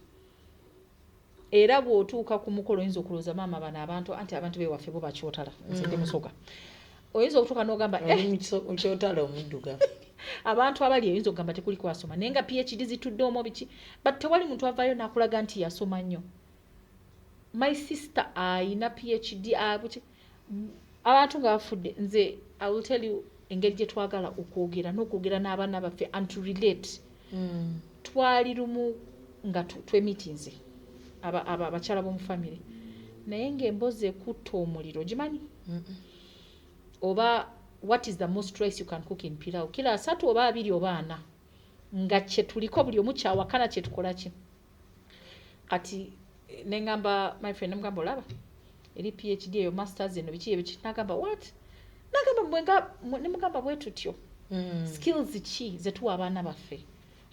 Era bw'otuuka ku mukolo, oyinza okulowooza maama bano abantu, anti abantu bewaffe bo bakyotala. Nze ndi Musoga. Oyinza okutuuka n'ogamba, Oli mukyotala omuddugavu. Abantu abali oyinza okugamba tekuli kwasoma, naye nga PhD zitudde omwo biki, but tewali muntu avaayo n'akulaga nti yasoma nnyo. My sister ayina PhD, buki, abantu nga bafudde. Nze I will tell you engeri gye twagala okwogera n'okwogera n'abaana baffe and to relate. Twali lumu nga twemitinze abakyala b'omu famire, naye ng'emboozi ekutta omuliro, gimanyi oba what is the most rice you can cook in pilau, kilo 30 oba 20 oba 40, nga kyetuliko buli omu kyawakana kyetukola ki. Kati neŋŋamba my friend, nemugamba, olaba eri PhD eyo, masters eno, biki ebiki. Nagamba, what? Nagamba mwenga, nemugamba bwe tutyo. Skills ki zetuwa abaana baffe?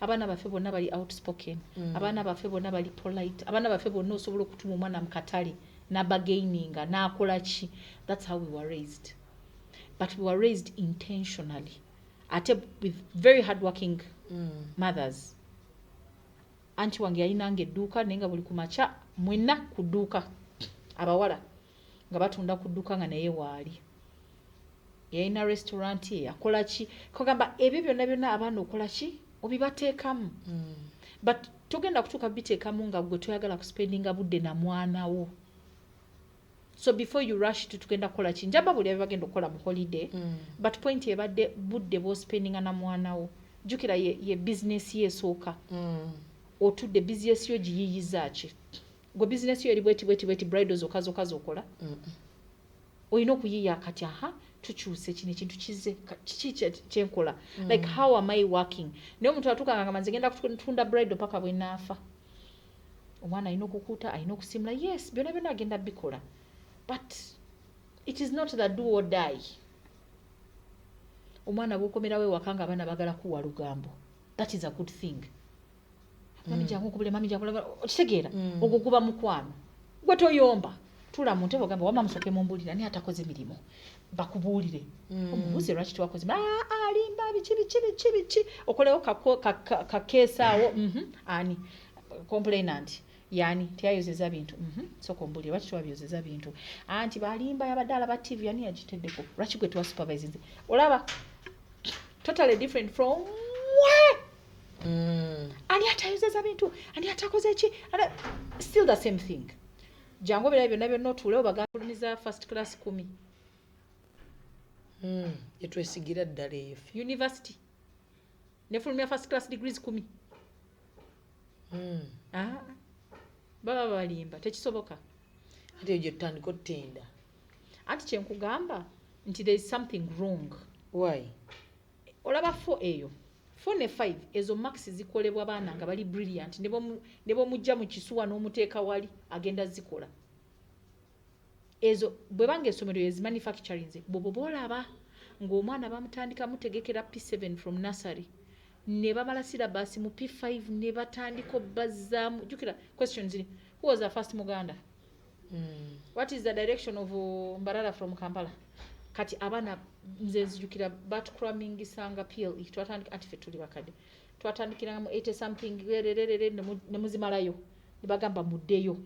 Abaana baffe bonna bali outspoken. Abaana baffe bonna bali polite. Abaana baffe bonna osobola okutuma omwana mu katale n'abargaininga n'akola ki. That's how we were raised, but we were raised intentionally, ate with very hardworking mothers. Anti wange yalinanga edduuka, naye nga buli ku makya mwenna ku dduuka, abawala nga batunda ku dduuka, nga naye waali. Yalina restaurant ye, yakola ki, kogamba ebyo byonna byonna abaana okola ki, obibateekamu. But togenda kutuuka biteekamu nga gwe toyagala kuspendinga budde na mwana wo. So before you rush to tugenda kukola ki, njaba buli bagenda okukola mu holiday, but point ebadde budde bw'ospendinga na mwana wo. Jjukira ye business ye esooka. Otudde, bizinesi yo giyiyiza ki? Gwe bizinesi yo eri bweti bweti bweti, bridal zokka zokka zokola. Olina okuyiiya kati, aha, tukyuse kino ekintu kize kiki kyenkola? Like, how am I working? Naye omuntu atuuka nga ngamba nze ngenda kutunda bridal paka bwe naafa. Omwana alina okukuuta, alina okusimula, yes, byonna byonna agenda bikola, but it is not the do or die. Omwana bwokomerawo ewaka nga abaana bagala kuwa lugambo, that is a good thing. Mami, jangu okubule, mami jangu, okitegeera? Ogwo guba mukwano. Gwe toyomba, tula mu ntebe ogamba, wama musooke mumbulira, naye atakoze mirimu bakubuulire. Omubuuze lwaki twakoze. "Ah, alimba, biki biki biki biki." Okolewo kakeesa awo, ani complainant? Yani teyayozeza bintu. Sooka ombuulire lwaki twabyozeza bintu. Anti balimba, yabadde alaba TV. Yani yagiteddeko? Lwaki gwe twasupervisinze? Olaba totally different from mwe. Ani atayozeza bintu? Ani atakoze ki? Still the same thing. Jangu obeera byonna byonna otuule obagambulumiza first class 10. Etwesigira ddala eyo ffe. University nefulumya first class degrees 10. Ah, baba balimba, tekisoboka. Ate eyo gye tutandika otutenda. Anti kyenkugamba nti there is something wrong. Why? Olaba 4 eyo, 4 ne 5, ezo marks zikolebwa baana nga bali brilliant. Ne bwomujja mu kisuwa n'omuteeka wali, agenda zikola ezo. Bwe banga essomero yezimanufacturinze, bw'oba boolaba ng'omwana bamutandika mutegekera P7 from nursery, ne bamala syllabus mu P5, ne batandika obbazaamu. Jjukira questions ziri, who was the first Muganda? What is the direction of Mbarara from Kampala? Kati abaana nze nzijukira batucrammingisanga PLE. Twatandika, anti ffe tuli bakadde, twatandikiranga mu 80 something lererere, ne muzimalayo, ne bagamba muddeyo.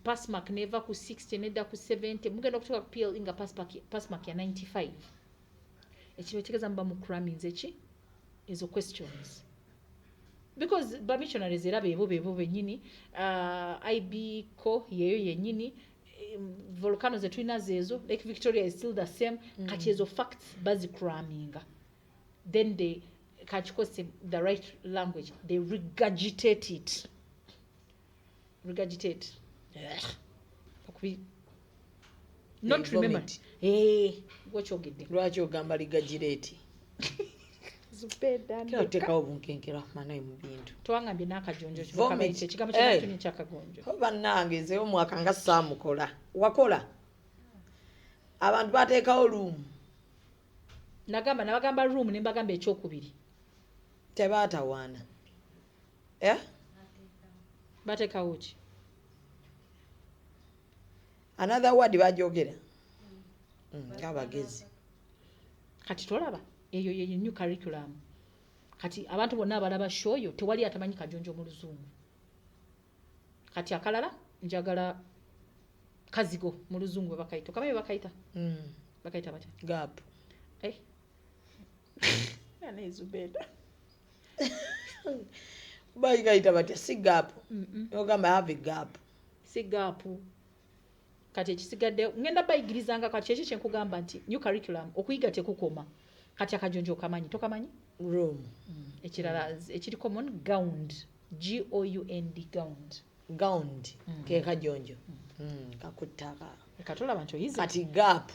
Passmark neva ku 60 nedda ku 70, mugenda okutuuka ku PLE nga passmark ya 95. Ekiba kitegeeza muba mu cramminze ki ezo questions, because bamissionaries era beebo beebo bennyini, IB ko yeeyo yennyini, volcano zetulina zeezo, Lake Victoria is still the same. Kati ezo facts bazicraminga, then they kakikose the right language, they regurgitate it, regurgitate. Ugh. Okubi not They remember. Vomit. Eh, gwokyogedde. Lwaki ogamba ligagireti? Zubeda Kira oteekawo obunkenke Rahmanayi mu bintu. Twangambye n'akajonjo. Vomit. Ekigambo Eh. kyenatumye kyakagonjo. Ko bannange nzeyo omwaka nga saamukola. Wakola? Abantu bateekawo room. Nagamba, nabagamba room ne mbagamba ekyokubiri. Tebaatawaana. Eh? Bateekawo ki? Another word bagyogera. Ng'abagezi. Kati tolaba eyo ye new curriculum. Kati abantu bonna abalaba show yo tewali atamanyi kajonjo mu Luzungu. Kati akalala njagala kazigo mu Luzungu bwe bakayita. Okamanyi bwe bakayita? Bakayita batya? Gap. Eh. Nane Zubeda. Bagayita batya? Si gap. Ogamba have a gap. Si gap. Kati ekisigadde ngenda bayigirizanga. Kati ekyo kyenkugamba nti new curriculum, okuyiga tekukoma. Kati akajonjo okamanyi, tokamanyi? Room. Ekirala ekiri common, gound, g o u n d, gound. Gound ke kajonjo. Kakuttaka. Katolaba nti oyize. Kati gap.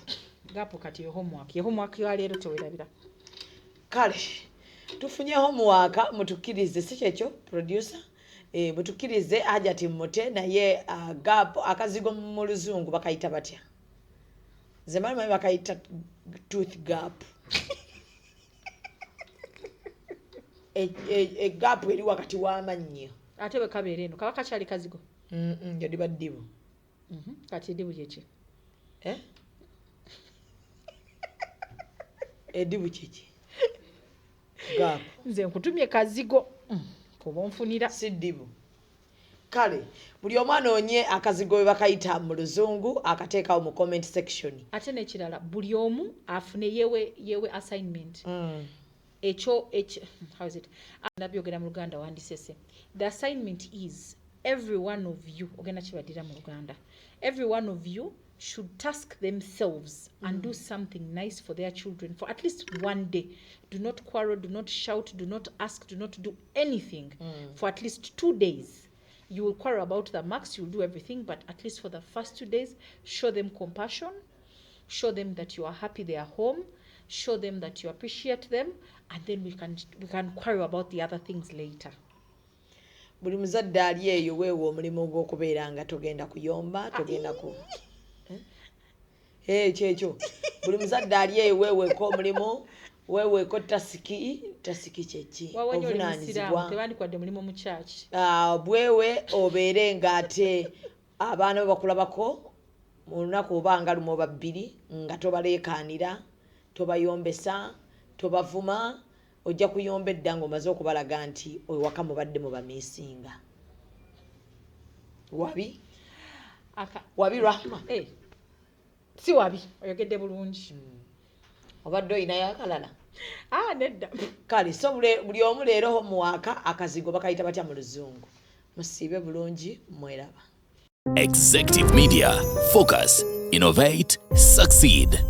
Gap kati ye homework. Ye homework ya leero, tewerabira. Kale tufunye homework, mutukkirize, si kyekyo producer? Mutukkirize Hajati mute naye gap, akazigo mu Luzungu bakayita batya? Nze manyi manyi bakayita tooth gap. E gap eri wakati w'amannyo. Ate bwe kabeera eno kaba kakyali kazigo? Yo liba ddibu. Kati eddibu lyeki? Eh? Eddibu kiki? Gap. Nze nkutumye kazigo. Kuba onfunira. Si ddibu. Kale buli omu anoonye akazigo bwe bakayita mu Luzungu, akateekawo mu comment section. Ate n'ekirala, buli omu afune yewe yewe assignment. Ekyo ekyo, how is it, nabyogera mu Luganda wandisese. The assignment is every one of you, ogenda kibadira mu Luganda, every one of you should task themselves and do something nice for their children for at least one day. Do not quarrel, do not shout, do not ask, do not do anything for at least 2 days. You will quarrel about the marks, you will do everything, but at least for the first 2 days, show them compassion, show them that you are happy they are home, show them that you appreciate them, and then we can quarrel about the other things later. Buli muzadde ali eyo, weewa omulimu ogw'okubeera nga togenda kuyomba, togenda ku. Eh, kyekyo. Buli muzadde ali eyo, weeweeko omulimu, weeweeko task. Task kyeki? Wawanya oli musiraamu, Ovunaanyizibwa. tebandikwadde mulimu mu kyaki. Ah, bwewe obeere ng'ate abaana bo bakulabako mu lunaku oba nga lumu oba bbiri nga tobaleekaanira, tobayombesa, tobavuma. Ojja kuyomba edda ng'omaze okubalaga nti ewaka mubadde mubamiisinga. Wabi? Wabi, Rahma? Eh, si wabi, oyogedde bulungi. Obadde olinayo akalala? Ah, nedda. Kale so buli omu leero homework, akazigo bakayita batya mu Luzungu? Musiibe bulungi, mweraba. Executive Media. Focus, innovate, succeed.